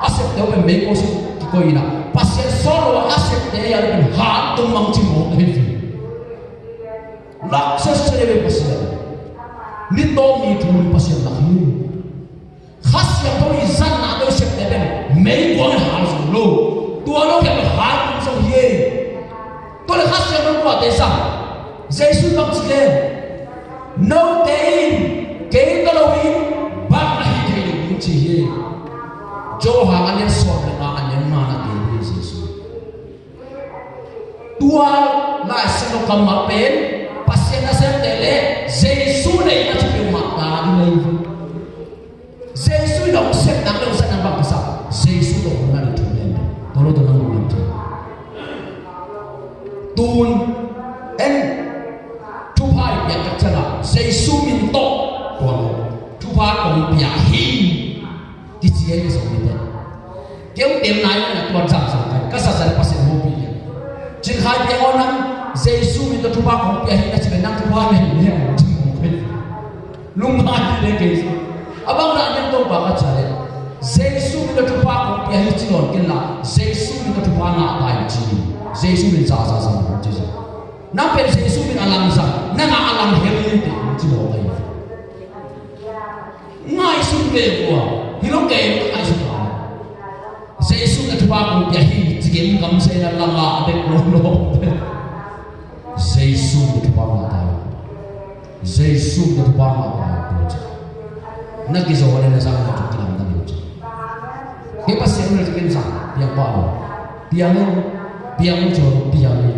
A septe uh pen meikuang sung kikoi hi na. Pasian sawl lo a septe hi a le pen han tung mang ci mawk na hi. Lak sese le pen Pasian. Ni tawm ni thu Pasian lak hi. Kha Siangtho i zatna tawh i septe pen meikuang in hal zo lo. Tua lo khempeuh hal tung zo hi. Tua le Kha Siangtho kuate zang? Jesu bang ci le, note in kei tawh lo in bang na hi thei lo ding ci hi. Johan a lian sawm le nga a neu nihna gen hi Jesu. Tua Lai Siangtho kammal pen Pasian nasemte le Jesu deihna thu peuhmah ta ding hi. Jesu in hong sep nang le hong sep nang bang kisam? Jesu tawh hong na ding thu pen. Tua lo tawh nang hong na ding. Tun en thupha i piak tak ciangin Jesu min tawh tua lo thupha kong pia hi. Kici ahi Zomite. Kei hong tem nai lo na tuan zang zang kai. Ka zatzat Pasian hopih hi. Cin Khai Piang aw, nang Jesu min tawh thupha kong pia hi na ci pen nang thupha ngen hi hang ci hong kai. Lungngai hi le kei. A bang dah nang tawh ka ka ca le. Jesu min tawh thupha kong pia hi ci nawn kei la. Jesu min tawh thupha ngah ta hi ci. Jesu min za za za ci za. Nang pen Jesu min a lam zang. Nang a a lam hel hi te ci hong kai. Ngaihsun ve ua, hi lo kei ngaihsun ta. Jesu na thupha kong pia hi ci Kin gamsena la ngah dek lo lo. Jesu min thupha ngah ta. Jesu min thupha ngah ta. Na kizo le na sang na kilam ta lo. Kei Pasian na kin sang piang pa lo. Piang lo. Piang lo, piang lo.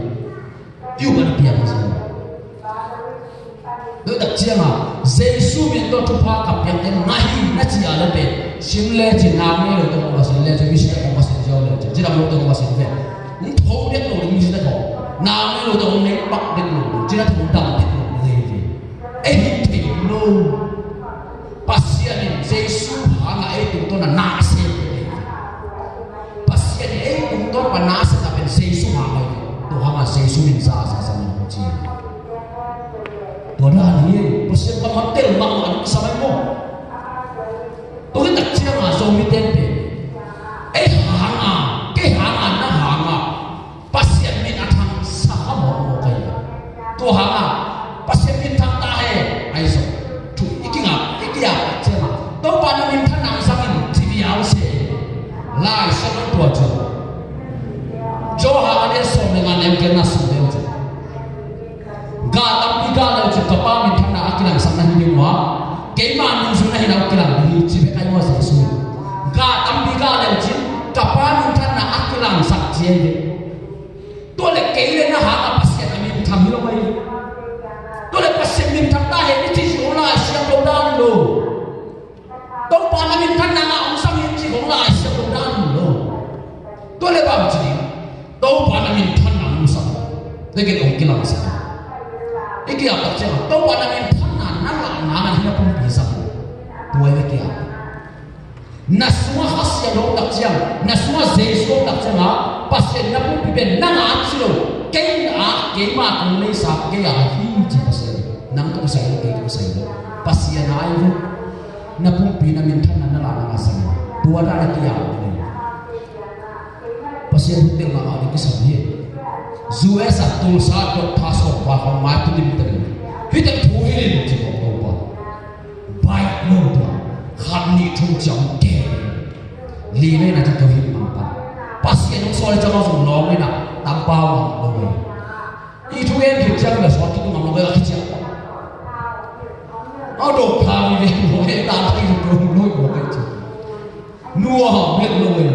Yu ban piang sang. Tua tak ciangin Jesu min tawh thupha ka piak ding hi na ci a le pen, sim le ci, nang ngei lo tawh kong ka sin le ci, misi tawh kong ka sin ziau le ci, cidam lo tawh kong ka sin ve. Hong tho dek lo ding misi tawh kong, nang ngei lo tawh kong nei pak dek lo ding, cina tawh kong dam dek lo ding hi ve. Ei hi thei lo. Pasian in Jesu hangah ei tungtawn a na sem dek hi ve. Pasian in ei tungtawn pan na sem a pen Jesu hangah hi ve. Tua hangah Jesu min za a sa sa min ci. Tua dan hi, Pasian kammal tel mahmah ding kisam ahi maw. Tua hi tak ciangin Zomite pen, ei hangin, kei hangin, na hangin Pasian min a thangsak a mawkmawk ahi. Tua hangin Pasian min thang ta hen, ahi zong thu i kingak, i kiap ciangin Topa na minthanna hong zangin ci viau se. Lai Siangtho tua ciang Johan a lian sawm le nga, neu giatna sung deuh ciang, gah tampi gah le uh cin ka Pa minthanna a kilangsak na hi ding uh a, keima nungzuihna hi na uh kilang ding hi, ci bek ahi maw Jesu. Gah tampi gah le uh cin ka Pa minthanna a kilangsak ci hi. Tua le kei le na hangin Pasian a minthang hi lo mai. Tua le Pasian minthang ta hen i ci zong Lai Siangtho dan hi lo. Topa na minthanna ngah hong sang hi ci zong Lai Siangtho dan hi lo. Tua le bang ci ding, Topa na minthanna hong sang, tua ken hong kilangsak. I kiap tak ciangin Topa na minthanna na ngah nang a hi na pumpi sang. Tua i kiap. Na sungah Kha Siangtho tak ciang, na sungah Jesu tak ciangin Pasian na pumpi pen nang a ci lo. Kei a, keima kong neihsa kei a hi ci Pasian. Nang tawh kisai lo, kei tawh kisai lo. Pasian a hi lo. Na pumpi na minthanna na la nang a sang. Tua dan a kiap hi. Pasian thu tel mahmah ding kisam hi. U S a Tulsa dot Pastor pa kong mai tu dim ta ding. Hih teng thu hi lim ci kong Topa. Baih lo tua. Khat nih thum ciang te. Li le na ci tua hi mang pan. Pasian hong sawl ciang hong zong lawng le na tam pau mang lo. I thu gen khit ciang le sawt kik ngam lo ve a khit ciang. A dawk kha mi ve lo ve ta thei lo lo lo ve ci. Nuam lo lo ve.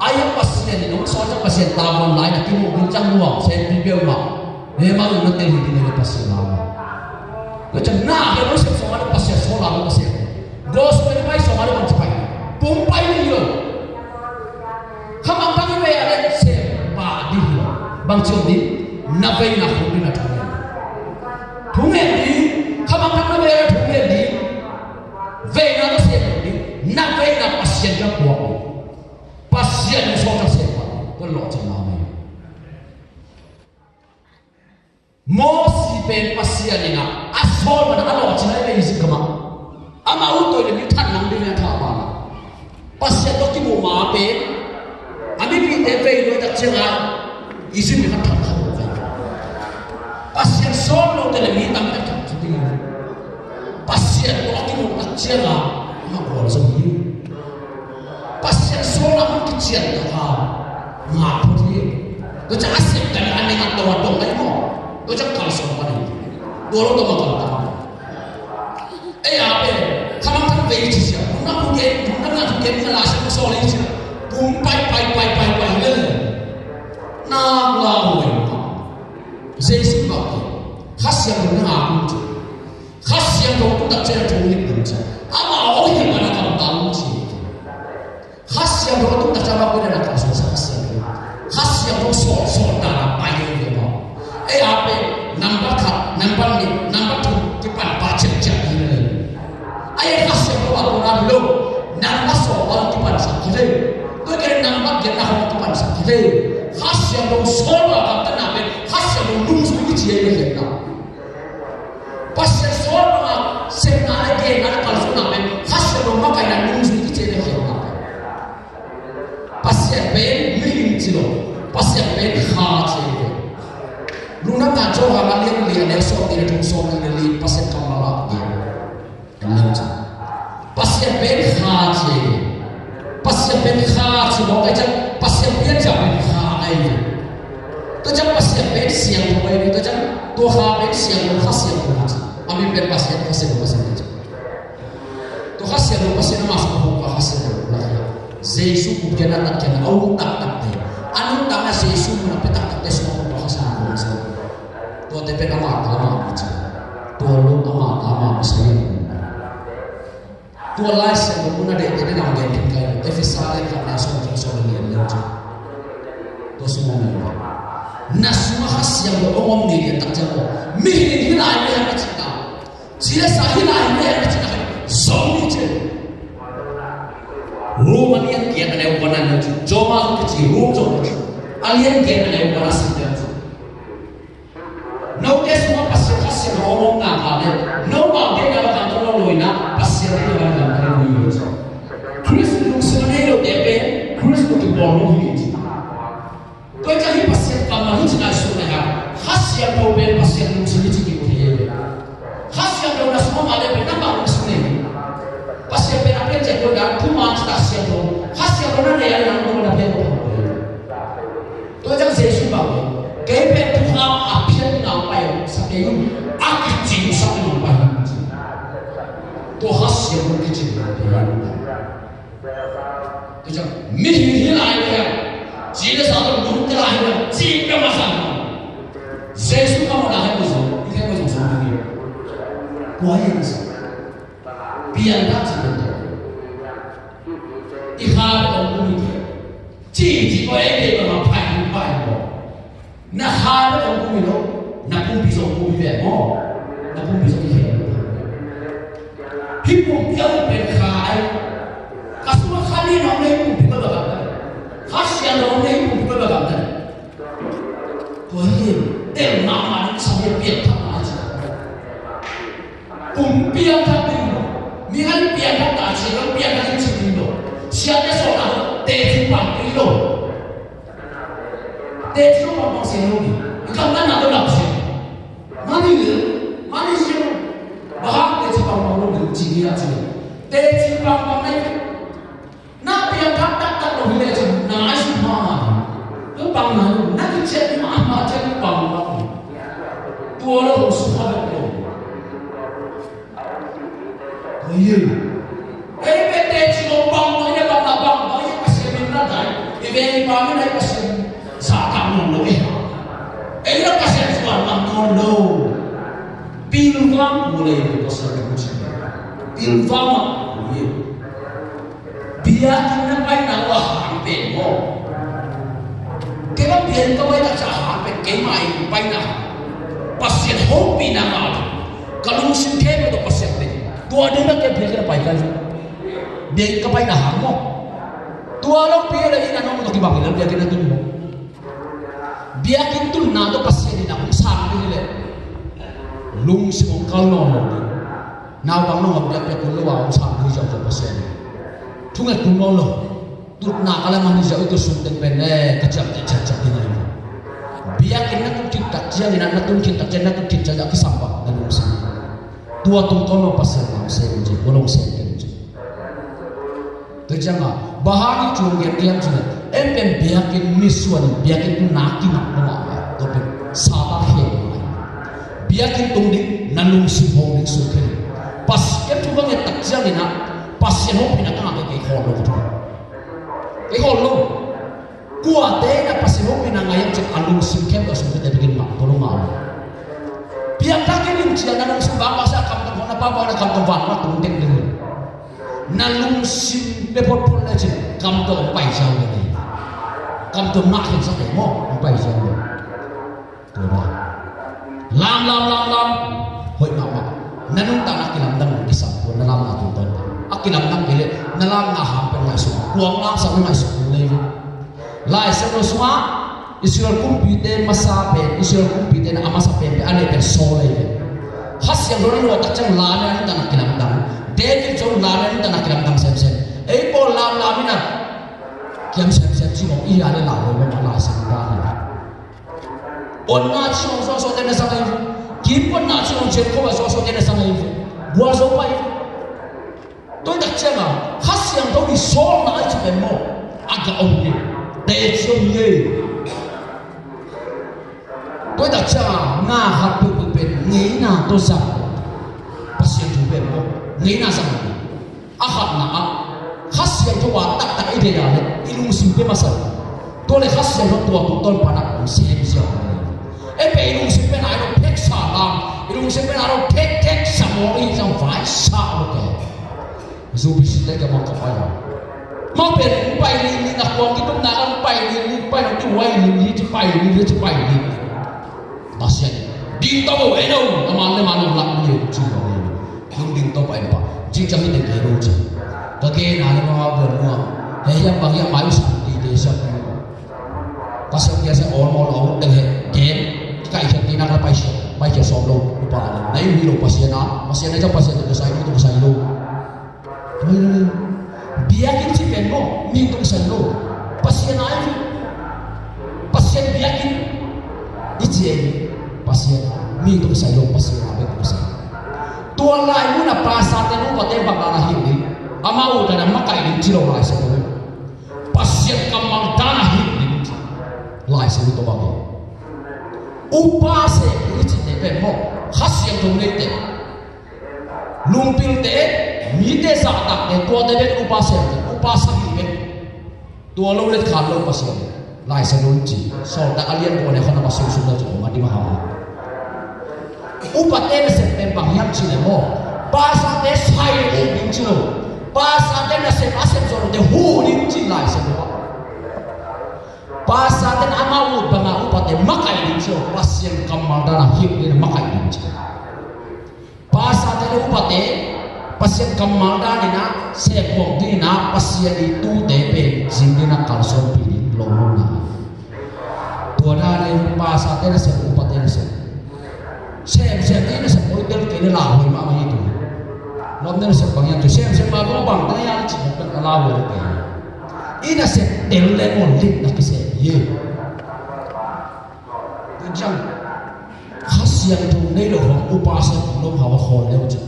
Ai Pasian in hong sawt ciang Pasian ta muan lai na kimu ding ciang nuam se pi beu ma. He ma na tel hi ding le Pasian la. Ko ciang na he lo se so ma Pasian so la lo Pasian. Gospel pai sawm a le bang ci pai. Pum pai ni lo. Khamangthang i vei a le sem pah ding hi lo. Bang ci om ding, na veina khum ding na thungen. Thungen ding, khamangthang na vei a le thungen ding. Veina na sem ding, na veina Pasian ka puak ding. Pasian na sawt ka sem pah ding. Ko lawh ciang na mai. Mosi pen Pasian in a, a sawl man a lawhcin a i vei Egypt gam ah. Amah ut tawh i le mi that nang ding a thah ban ah. Pasian tawh kimuh ma pen a mipihte vei luai tak ciangin Egypt mi khat that khat lo vei. Pasian sawl lote le mi tam tak tak ding a. Pasian tawh a kimuh tak ciangin amah gual zo hi. Pasian sawlna hong kician tak a ngah phot hi. Tua ciang a sep kan a neng a tawh a dong ahi maw? Tua ciang kalsuan pan hi. Tua lo tawh ma kalsuan. Ei a pen khamangthang vei ci sia. Hong na hong gen, hong na hong gen, hong na la sia hong sawl hi sia. Pum pai pai pai pai pai le. Nak la hong gen. Jesu bak hi. Kha Siangtho na ngah hong ci. Kha Siangtho tung tak ciang a thong lim ding ciang. Amah aw hi mana kam tam ci. Kha Siangtho tung tak ciang a bak pina na kam suan sa Kha Siangtho. Kha Siangtho sawt sawt na na pai ding hi maw. Ei a pen nambat khat, nambat nih, nambat thum kipan pah ciamciam hi na le. Ei Kha Siangtho a kona hi lo. Nambat sawm a kipan sak hi le. Tua kei nambat giat na hong kipan sak hi le. Kha Siangtho sawl a kam tan na pen Kha Siangtho nungzui kici hi le na. Pasian sawl banga sepna le genna le kalsuanna pen Kha Siangtho makaihna nungzui kici hi le khiatna pen. Pasian pen mihing ci lo. Pasian pen Kha ci hi ve. Lungdamna Johan a lian li a neu sawm nih le thum, sawm nih le li Pasian kammal ah gen. Kan lam ci. Pasian pen Kha ci hi ve. Pasian pen Kha ci mawk ahih ciang Pasian piancil pen Siangtho ahi ve. Tua ciang tua Kha pen siangtho, Kha Siangtho hi ci. A min pen Pasian, Kha Siangtho, Pasian hi ci. Tua Kha Siangtho, Pasian amah sung a hong pua Kha Siangtho, Jesu gupkhiatna, tatkhiatna a hun taktakte, a nuntakna Jesu mun a pia taktakte sung a hong pua Kha Siangtho, Pasian. Tuate pen amah ta amah mi ci. Tua lo amah ta amah mi sa hi. Tua Lai Siangtho mun a dehte den a gen khin kai lo. Efesa le khatna, sawm le khat, sawm le li, en le ci. Tua sung a om lo. Na sungah Kha Siangtho hong om ni lian tak ciang lo. Mihing hi lai ve hang a ci ta. Ci le sa hi lai ve hang a ci ta. Zong ni ci. Rom a lian giat a neu kua na ci. Rom a kici Rom zong ci. A lian giat a neu kua na si ci. Note sungah Pasian Kha Siangtho hong om nak leh, nomau deihna bang tawh lo lo in ah, Pasian deihna bang tawh lo lo hi. Khrist lungsim a nei lote pen Khrist tawh kibawl lo hi ci. Tua ciang hih Pasian kammal hi ci, nai sung nai hang, Kha Siangtho pen Pasian lungsim hi ci kimu thei hi. Kha Siangtho na sungah mah leh pen nangmah lungsim nei. Pasian pen a piancil tua dan thuman ci ta, siangtho. Kha Siangtho na nei a leh nang tua na pian tua. Tua ciang Jesu bang, kei pen thukham a phiat ding a hong pai sa kei un, a kicingsak ding a hong pai hi, ci. Tua Kha Siangtho kicing na pen. Tua ciang mihing hi lai ve hang, ci le sa tawh lungkia lai ve hang, ci peuhmah sa. Jesu ka mawhna hei ko zong, i hei ko zong zong hi. Kua hi hang sa. Piangthak ci pen tua. I kha bek hong kum hi kei. Ci ci ko ei kei bek ma phai hong phai maw. Na kha bek hong kum hi lo. Na pumpi zong kum hi ve maw. Na pumpi zong hi kei. Hih pumpi a pen kha ai. Ka sungah kha ni na hong nei pumpi ko bek a. Kha Siangtho hong nei pumpi ko bek a. Tua hi. Tel mahmah ding sa hi, piangthak mah ci. Kum piangthak ding lo. Mi an piangthak ta ci lo, piangthak ding ci ding lo. Siate sawlna teci pang ding lo. Teci pang pang sin lo ding. I kam na na lo lam sin. Mani lo, mani sin lo. Bahang teci pang pang lo ding ci ni a ci. Teci pang pang na. Na piangthak taktak lo hi lecin, na ngaihsut mahmah hi. Tua pang na, na kiciat mahmah ciat pang lo. Tua lo hong sukha bek lo. Tua hi. Ei bek teci lo pang lo, ei bek pang lo, pang lo, ei Pasian min na dai. I veng i pang min na i Pasian sa tang lo lo ei. Ei na Pasian suan lam lo lo. Pilvang lo le, Pasian lo. Pilvang lo le. Biakinn na paina uh a hang pen maw? Kei bang biakinn ka pai tak ciang a hang pen keimah in paina. Pasian hopihna ngah uh. Ka lungsim khempeuh tawh Pasian pen. Tua ding na kei biakinn na pai kai. Biakinn ka paina hang maw? Tua lo pi le inn a nong tawh kibang in biakinn na tun maw? Biakinn tunna tawh Pasian in a hong sang ding hi leh lungsim hong kal nawn lo ding. Naupang nong a biakpiak kul lo a hong sang ding hi ziauziau Pasian in. Thunget kul nawn lo. Tutna ka lam a hi ziau i tut sung teng pen eh ka ciamteh ciatciat ding ahi. Biakinn na tut khit tak ciangin a na tun khit tak ciangin na tut khit ciangin a kisam bang na lungsim. Tua tungtawn lo Pasian lam sem in ci, tua lo sem ken ci. Tua ciangin, bang hang i cung gen hiam cih leh, en pen biakinn misuan in biakinn tunna kingak lo mah, tua pen Satan khe lo mah. Biakinn tung ding, na lungsim hong ding sung khe ding. Pasian thu ka nget tak ciangin ah, Pasian hong pina ka ngak kei khawl lo ka thu. Kei khawl lo. Kuate in a Pasian hong pina ngai hiam cih a lungsim khempeuh a sung khete bikin mah, tolh mah. Piangthak in in cian na lungsim bang bang sa kam tawh na pa bang na kam tawh van mah tung teng ding. Na lungsim pe photphot le cin kam tawh hong pai ziau le. Kam tawh mah khen sa te maw hong pai ziau le. Tua lam, lam, lam, lam. Hoih mahmah. Na nuntakna kilamdang lo kisam tua na lamna tungtawn. A kilamdang kei leh na lamna hang pen ngaihsut. Kuang lamsak na ngaihsut tua lei. Lai Siangtho sungah Israel kumpite masa pen, Israel kumpite na a masa pen pen a neih pen Saul lei. Kha Siangtho na luah tak ciang lam na nuntakna kilamdang. David zong lam na nuntakna kilamdang semsem. Ei pawl lam lam in a kiam semsem ci mawk i hia le lam lo mawk a Lai Siangtho dan hi. Onna ci hong sawsawte na sang ahi ve. Kim onna ci hong cian kho a sawsawte na sang ahi ve. Gua zo pai ve. Tua tak ciang a Kha Siangtho i sawlna ahi ci pen maw a gah om hi. Teci om hi. Tua tak ciangin na khat peuhpeuh pen ngeina tawh zang. Pasian thu pen maw, ngeina zang. A khatna ah Kha Siangtho a taktak i deih a leh i lungsim pen masa. Tua leh Kha Siangtho tua tung tawn pan a hong sem ziau. Ei pen i lungsim pen a i lo theksa lam, i lungsim pen a lo thek theksa mawk i zang vai sa lo ke. Zu pi si te ka mang ka pai a. Mang pen pai ni ni na kuang ki tum na kan pai ni ni pai ni pai ni ni pai ni ni pai ni. Pasian ding tawh bo ei lo, a man le man lo lak ni ci lo ni. Nung ding tawh pai pa ci cang ni ding ei lo ci. Ka ke na le ma buan nuam. Hei hiam bang hiam mai sa di de sa. Ka siam kia sa all mo lo deng he gen. Ka i khiat ni nak la pai siam pai kia som lo. Upa na i hi lo Pasian a Pasian a ca Pasian tu ka sai lo tu ka sai lo. Biakinn ci pen maw, mi tawh kisai lo. Pasian a i Pasian biakinn i ci ei. Pasian a mi tawh kisai lo, Pasian a bek tawh kisai. Tua lai mun a pastor te nu pate bang a na hi ni. Amau ta na makai ni ci lo lai sa lo. Pasian kammal dan a hi ni. Lai sa lo to bang. Upa se i ci te pen maw, Kha Siangtho nei te. Lungpilte, mite zahtakte, tuate bek upa siamte, upa sagih bek. Tua lo let khan lo Pasian. Lai Siangtho in ci. Sawltak a lian kua le khan a Pasian sung na ci kong a dim a hau. Upate nasep pen bang hiam ci le maw. Pastorte sai lo ding ci lo. Pastorte nasep a sep zawh lote hu ding ci Lai Siangtho. Pastorte na amau ut banga upate makai ding ci lo. Pasian kammal dan a hih ding makai ding ci. Pastorte le upate Pasian kammal dan in a sephuak ding in a Pasian i tute pen zin ding a kalsuanpih ding lo lo na. Tua dan in pastorte na sep upate na sep. Semsem ding na sep koi tel kei na lauhuai mahmah hi tu. Lawmte na sep bang hiam tu semsem mah kong bang teng hiam cih bang pen a lauhuai na kei. I na sep tel le ngol lik na kisep hi. Tua ciang Kha Siangtho nei lo hong upa sep hong lo hau a khawl leu cih.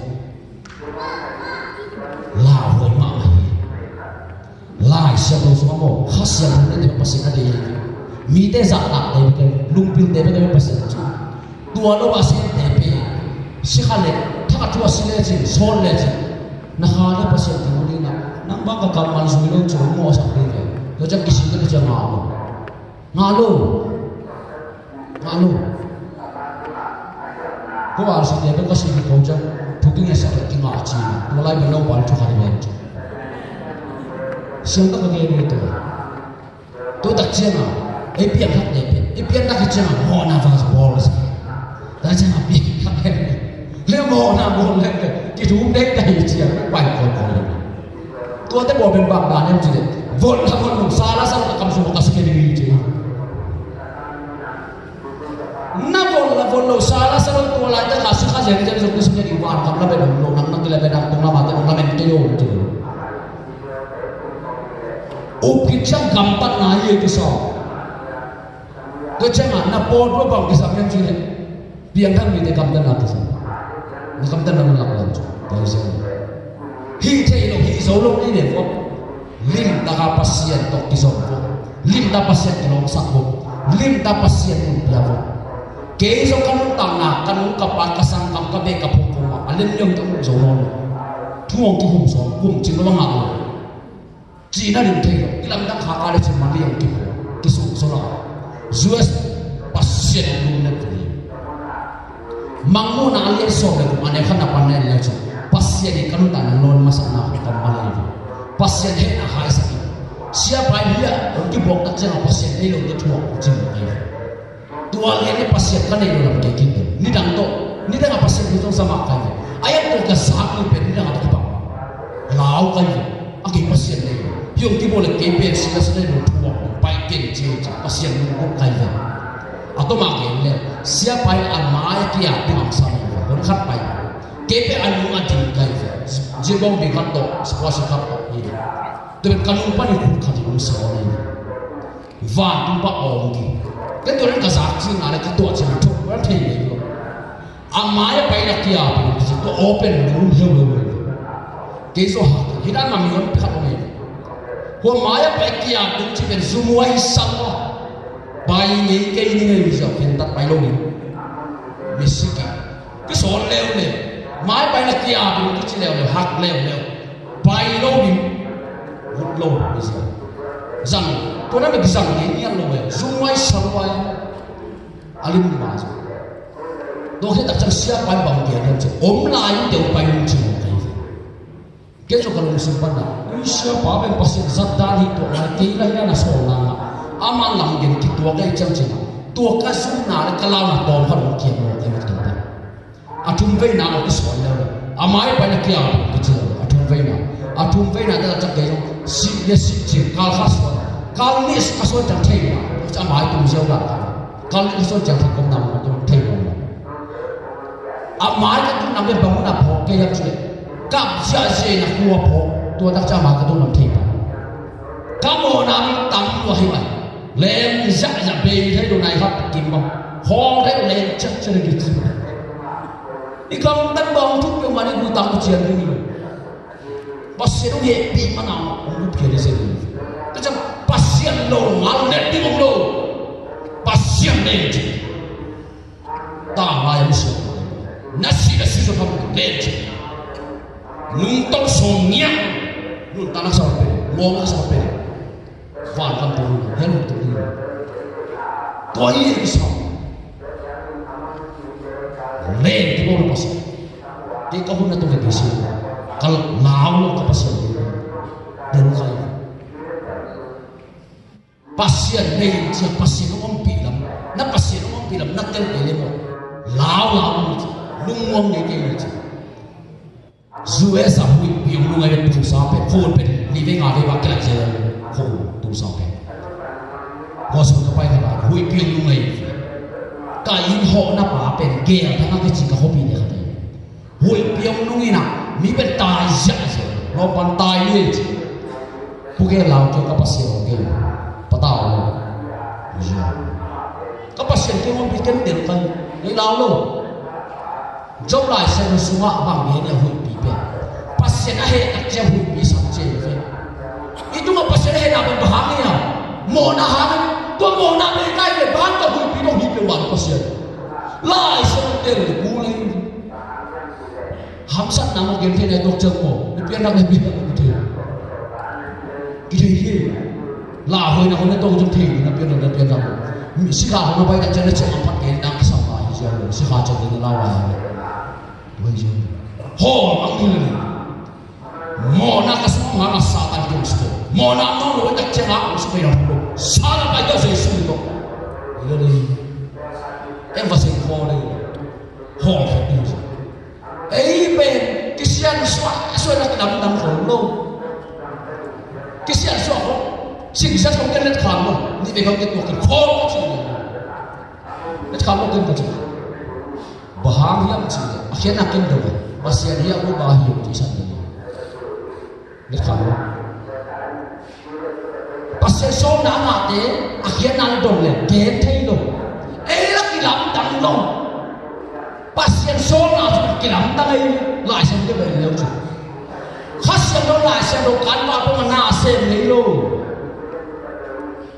Lauhuai mahmah hi. Lai Siangtho sungah maw Kha Siangtho nei te Pasian a dei hi. Mite zahtakte bek lungpilte bek Pasian ci. Tua lo a siate pe sikha le thak a thu a si lecin sawn lecin. Na kha le Pasian teng uh ding na nang bang ka kammal zui lo cih hong mawhsak ding ve. Tua ciang kisi te na ciang ngah lo. Ngah lo. Ngah lo. Ko a si te bek ka si ko ciang thu kingaisak le kingah ci. Tua lai bel lo pal thu khat hi ven ci. Siangtak ka gen hi tua. Tua tak ciang a ei pianthak te pen ei pianthak hi ciang a mawhna vang bawl sa. Tak ciang a pianthak pen le mawhna bawl le kithum dek ka hi ciang pai kawl kawl le. Tuate bawl pen bang dan em ci le. Vot la vot lo sa la sa lo ka kam sung ka si ke ding hi ci. Na vot la vot lo sa la sa lo tua lai ta ka si kha zen zen zong ka si ke ding van kam la pen lo nang nang ki la pen nang tong la ma te nang la men te yo ci. Up khit ciang gamtatna hi ei kisam. Tua ciangin na pawt lua bang kisam hiam cih leh piangthak mite gamtatna kisam. Na gamtatna nuntak leng cu tua hi seh. Hih theih lo hih zo lo ni ve vua. Limtaka Pasian tawh kizom vua. Limtak Pasian kilawmsak vua. Limtak Pasian nunpia vua. Kei zong ka nuntakna ka nu ka pa ka sangkam ka beh ka phungphung ah a len liang ka muh zo nawn lo. Thu hong kihum sawm kum cing lo a ngah lo. Cihna lim thei lo i lamdang khaka le cin mali ang kipu kisung so la. U S Pasian lungnet thei. Mangmuhna a lian sawm le kum a neu khat na pan na en le cin Pasian in ka nuntakna nawn masakna hong kam mali ve. Pasian hehna haisak in siapa in hia hong kibuak tak ciangah Pasian ei lo te thuak cin lo kai ve. Tua lian i Pasian ka neih lo lam kei kik ding nidang tawh nidang a Pasian thu zong sa mah kai ve. A ian tua ka zak ni pen nidang a tawh ka bang lau kai ve. A kei Pasian nei lo hi hong kibawl le kei pen sila sila lo thuak pai ken ci ci Pasian lungkuk kai ve. A tawh mah gen le siapa in a mai a kiak ding ang sa mai ve hon khat pai. Kei pen a nung a ding kai ve. Zia bawng bik khat tawh sipua si khat tawh hi. Tua pen ka nung pan i khut khat i nung sa aw nei ve. Vantung pa awng ki. Ken tua len ka zak cing a le ka tuah cing a thuk ran thei ngei lo. A mai a pai na kia pen ki tua aw pen lum heu lo lo. Kei zo hak hi dan ma mi hon khat lo ngei. Hua mai a pai kia tung ci pen zumuai sang lo. Pai Pai ngei kei ni ngei, ziau khentat pai lo ni. Misik a kisawn leuleu, mai paina kiap in kici leuleu, hak leuleu, pai lo ni. Vut lo ni ziau. Zang, tua na bek zang ngei ngiat lo e, zung wai sang wai. A lim ni ma zong. Tua khit tak ciang sia pai bang kia ni ci, om lai in teu pai nung ci mawk kei. Kei zong ka lungsim pan a, ui, siapa pen Pasian zat dan hi tuak lai, kei la hi a na sawl nang a, ama lam gen kituak ei ciang cin a, tua ka zumna le ka launa tawm khat hong kiam lo kei mat kei pen. A thum veina aw kisawn leu, a mai paina kiam kici lo, a thum veina, a thum veina te la ciang kei zong sih le sih cin kal kha suan, kal nih a suan ciang thei na, a mai tung ziau dan kal nih a suan ciang thei kawm na ma tung thei lo. A mai ka tun lam pen bang hun a phawk kei hiam cih leh, kap ziahziah in a khua phawk, tua tak ciang a mai ka tun lam thei pan. Ka mawhna mi tam lua hi mai. Leng ziahziah bei thei lo nai khat kim bang. Khawng thei lo leng ciakciak in a kici. I gamtat bang thuk peuhmah in i gui tang cian ding hi lo. Pasian hong hehpih mana hong gupkhiat hi zen hi. Tua ciang Pasian lo ngal net ding om lo. Pasian nei ci. Tanglai a misiang na si na si zo tham len ci. Nungtolh sawm ngiat. Nuntakna sa pen, mawhna sa pen. Van kam pen, hel tung. Tua hi e kisam. Len tu lo na Pasian. Kei ka hun na tung kei si. Ka lau lo ka Pasian. Den kai. Pasian nei in ciang Pasian hong ompih lam, na Pasian hong ompih lam na tel kei le maw? Lau lau ni ci, lungmuang ngei kei ni ci. U S a huihpi hong nung a i vet tumsa pen, phone pen ni vei nga vei bang kilat zel a phone tumsa pen. Hospital ka pai khat a huihpi hong nung a i vet. Ka inn hawhna pa pen gel thang a kici ka khuapi ne khat a i vet. Huihpi hong nung in a, mi pen tai ziahziah, lawmpan tai ni ci. Pu Gen Lau kei ka Pasian hong kei. Patau lo. Ka Pasian kei hong pi ken del kai. Kei lau lo. Job Lai Siangtho sungah bang gen a huihpi pen. Pasian a heh tak ciang huihpi sam ci ve. I tungah Pasian a hehna pen bang hang hiam? Mawhna hang. Tua mawhna pen kai ve bang tua huihpi dong hi pe wan Pasian. Lai Siangtho tel ni pu lei. Hamsatna maw, gen thei nai tuak ciang maw, na pianthak, na pianthak, na pianthak. Kithei hi. Lauhuaina hong na tuak ciang thei, na pianthak, na pianthak. Sikha hong na pai tak ciang na ciang a phat kei na kisam lai hi ciang lo. Sikha ciang na lau lai hi. Tua hi ciang. Hawl mang hi le. Mawhna ka sung hang a Satan ki hong sung. Mawhna mawh lo tak ciang a hong sung pai na hong lo. Satan pai ka Jesu hi lo. Hi le le. Em va sing khaw le. Hawl khat ding hi ciang. Ei pen kisiansuah suah na kilamdang khol lo. Kisiansuah khol. Singsiat khol ken let kham lo. Ni ve khol ken tuak ken khol ka ci lo. Let kham lo ken ka ci. Bang hang hiam cih leh a khiatna ken dong. Pasian hi a, Uber hi a, ci san dong. Let kham lo. Pasian sawlna a ngahte a khiatna le dong le gen thei lo. Ei la kilamdang lo. Pasian sawlna cu kilamdang ei. Lai Siangtho bel leu cu. Kha Siangtho, Lai Siangtho kan vak peuhmah na sem ngei lo.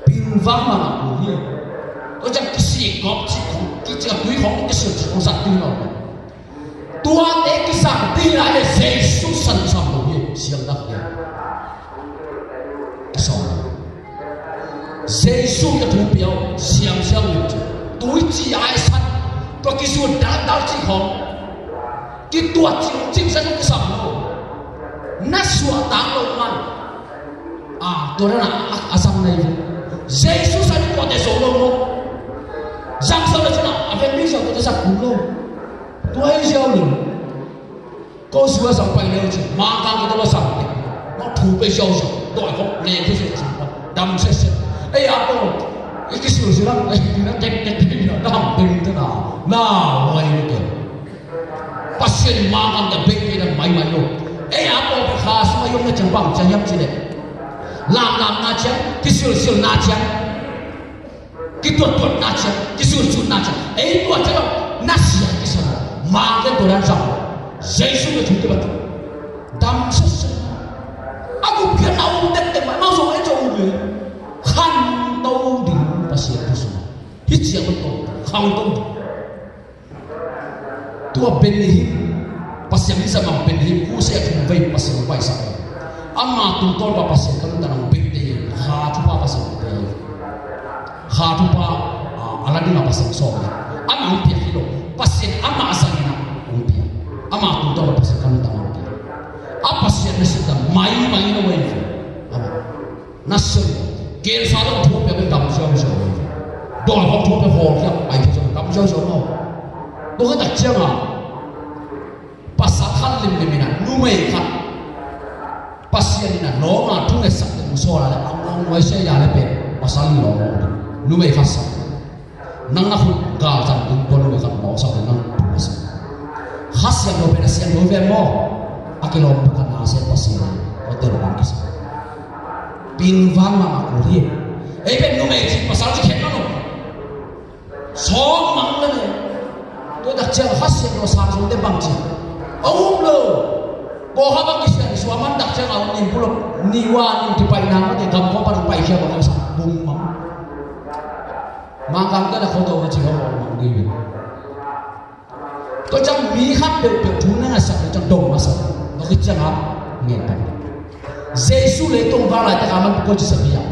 Pilvang mah ngah lo hi. Tua ciang kisik gawp cih khong, kicik a tui khong, kisil cih khong zat ding lo. Tuate kisam ding lai le Jesu san kisam lo hi, siangnak hi. Kisam lo. Jesu ka thu pia uh, siam siam lo ci. Tui ci ai san, tua kizut dal dal ci khong. Kituat ci khong, cing san kisam lo. Na suahtak lo man. A, tua dan a, a, a zang nai ve. Jesu san in tuate zo lo maw. Zang zo lo cin a, a vengmi zo tuate zat kul lo. Tua hi ziau lo. Ko sua zang pai leu cin, mangkang kita lo zang te. Maw thu pe ziau ziau. Doi kong leng te ziau cin. Dam set set. Ei a ko, i kisil silang, ei na tek tek tek na dam ding te na. Na, wai ni ke. Pasian in mangkang ka bei kei dan maimai lo. Ei a pawlpi kha sungah i omna ciang bang ci hiam cih leh, lamlamna ciang, kisilsilna ciang, kituattuatna ciang, kizunzunna ciang, ei tua ciang lo, na sia kisa lo. Mangkang tua dan zang. Jesu na thute bang dam sasa. A gupkhiatna um tektek mah, amau zong ei zong um e. Khanto ding Pasian thu sungah. Hih ciang tawh khang tawh. Tua Benny Hinn, Pasian misa bang Benny Hinn, crusade thum vei Pasian hong paisak. Ama tungtawn pa Pasian ka nuntakna hong pia te hi. Kha thupha Pasian hong pia hi. Kha thupha, ah, a la ding a Pasian sawm hi. Ama hong piak hi lo. Pasian ama a zang in a hong pia. Ama tungtawn pa Pasian ka nuntakna hong pia. A Pasian na sik ta mai mai lo vei. Ama. Na sem. Cancer dong thuak pia bek dam ziauziau. Dawi hong thuak pia hawl khiak ai pia ziau dam ziauziau maw. Tua khit tak ciang a, pasal khat limlim in a, numei khat Pasian in a nawng a thu ngetsak ding sawl a le, a nawng nuai sia ya le pen pasal lawng. Numei khat sak. Nang na khut gal zang ding tua numei khat mawksak ding nang thu a sak. Kha Siangtho pen a siangtho ve maw? A kilawm pakhat na sia Pasian. Kua tel bang kisa. Pilvang mahmah kul hi. Ei pen numei cih pasal cih khen mah lo. Sawm mang le ne. Tua tak ciang Kha Siangtho sang sung te bang cih. A um lo. Kua kha bang kisian suaman tak ciang a um ning pulok. Ni wa ning kipai nang mate gam kua pan pai khia bang sa bung mang. Mangkang te na khoto na ci ho mang ding. Tua ciang mi khat peuhpeuh thu na ngaihsak tua ciang dong masa. Tua khit ciang a ngen pan. Jesu leitung van laitak a man kua ci sak hi a.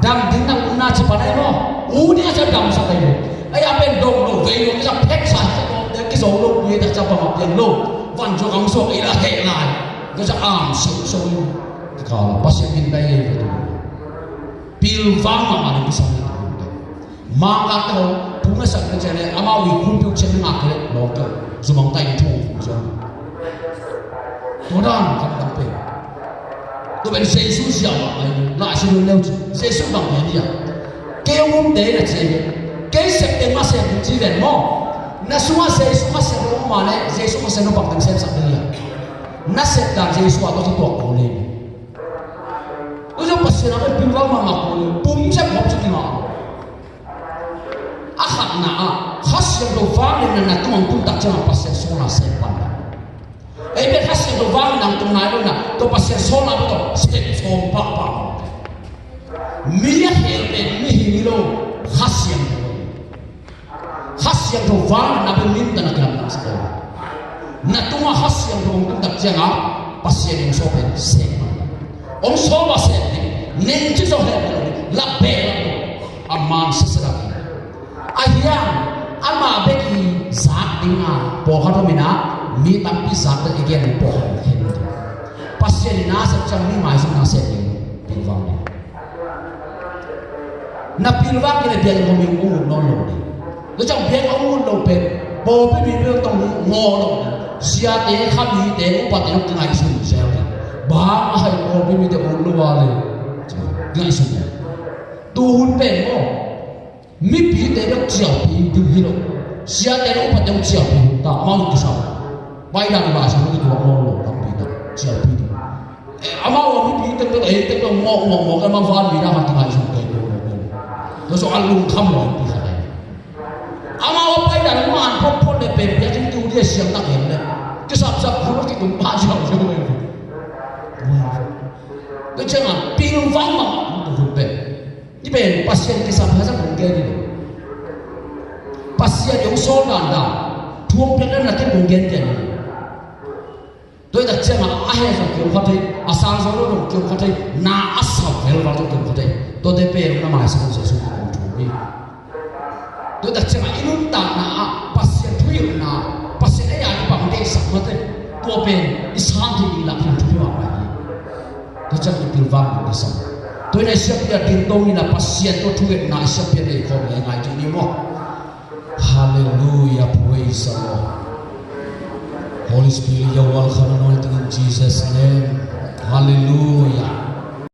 Dam ding na utna ci pan ahi maw. Ut ding a ciang dam sak ahi maw. Ahi a pen dong lo vei lo ciang phek sa ciang dong ding kizo lo ui tak ciang bang a piang lo. Van zuak ang suak ei la heh lai. Tua ciang am siu so. Ka Pasian min dai ei tua. Pilvang mahmah ding kisam ding. Mangkangte hong thu ngaihsak ding ciang le amau i khunpiu ciang ngak le lawngte zumang ta in thu hong zong. Tua dan kam dang pe. Tua pen Jesu siam a ai lai si dun leu ci. Jesu bang pen dia. Kei hong umte na ci. Kei septe ma sem ci ven maw. Na sungah Jesu ma sem lo ma le Jesu ma sem lo bang teng sem sak ding ia. Na sep dan Jesu a tua ci tuak ko le. Tua zong Pasian a pen pilvang mahmah ko le. Pum sem hop ci ding a. A khatna ah, Kha Siangtho vangliatna na tungah hong tun tak ciangin Pasian sawlna sem pan. Ei pen Kha Siangtho vangliatna hong tung nai lo in a, tua Pasian sawlna pen tawh sem sawm pahpah. Mi a khel pen mihing hi lo, Kha Siangtho. Kha Siangtho vangliatna pen min tawh na kilamdang sak lo. Na tungah Kha Siangtho hong tun tak ciangin Pasian hong sawl pen sem pan. Hong sawl a sem ding, neng ci zaw het lo ding, lap beh lap lo. A man sese lap ding. A hiang, amah bek i zak ding a, pawlkhat om in a, mi tampi zak ding i gen ding pawlkhat om khin ding. Pasian in a sep ciang mi maizumna sem ding, pilvang ding. Na pilvang kei le biakinn hong ut nawn lo ding. Tua ciang biakinn hong ut lo pen, pawlpi mi bek tawh ngaw lo ding. Siate, khamite, upate hong kingaihsun zel ding. Bang a hai pawlpi mite ut lo a le. Kingaihsun ding. Tu hun pen maw. Mipite deuh cialpi ding hi lo. Siate deuh upate deuh cialpi ding ta, amau deuh kisam. Paidan lai sang deuh tuak lo lo, tampi ta, cialpi ding. Eh, amau a mipite deuh, eh, te deuh mawk, mawk, mawk, amau van mi deuh a kingaihsun kei lo, lo, lo. Lo so a lungkham lo, pi khat ai. Amau a paidan man phot phot le pen, pia ding tu dia siam tak em le. Kisap sap, lo kikum pa siam siam le. Tua ciangin, pilvang mah, tu hun pen. Hih pen Pasian kisam hi a, zang kong gen hi lo. Pasian hong sawl dandan, thu hong piak dandan te kong gen gen hi lo. Tua hi tak ciangin a heh zong kiom kha thei, a sang zong lo zong kiom kha thei, na a sa velval zong kiom kha thei. Tuate pen na maisak Jesu kong thu hi. Tua hi tak ciangin i nuntakna ah Pasian thuhilhna, Pasian ei a i bang deihsak mate, tua pen i sang hi i lak hi thupi mahmah hi. Tua ciang i pilvang ding kisam. Tua hi a i siapi a dingdong in a Pasian tua thungetna i siapi a nei khawm le ngai ding ni maw. Hallelujah, praise the Lord. Holy Spirit, you're welcome, anointing in Jesus' name. Hallelujah.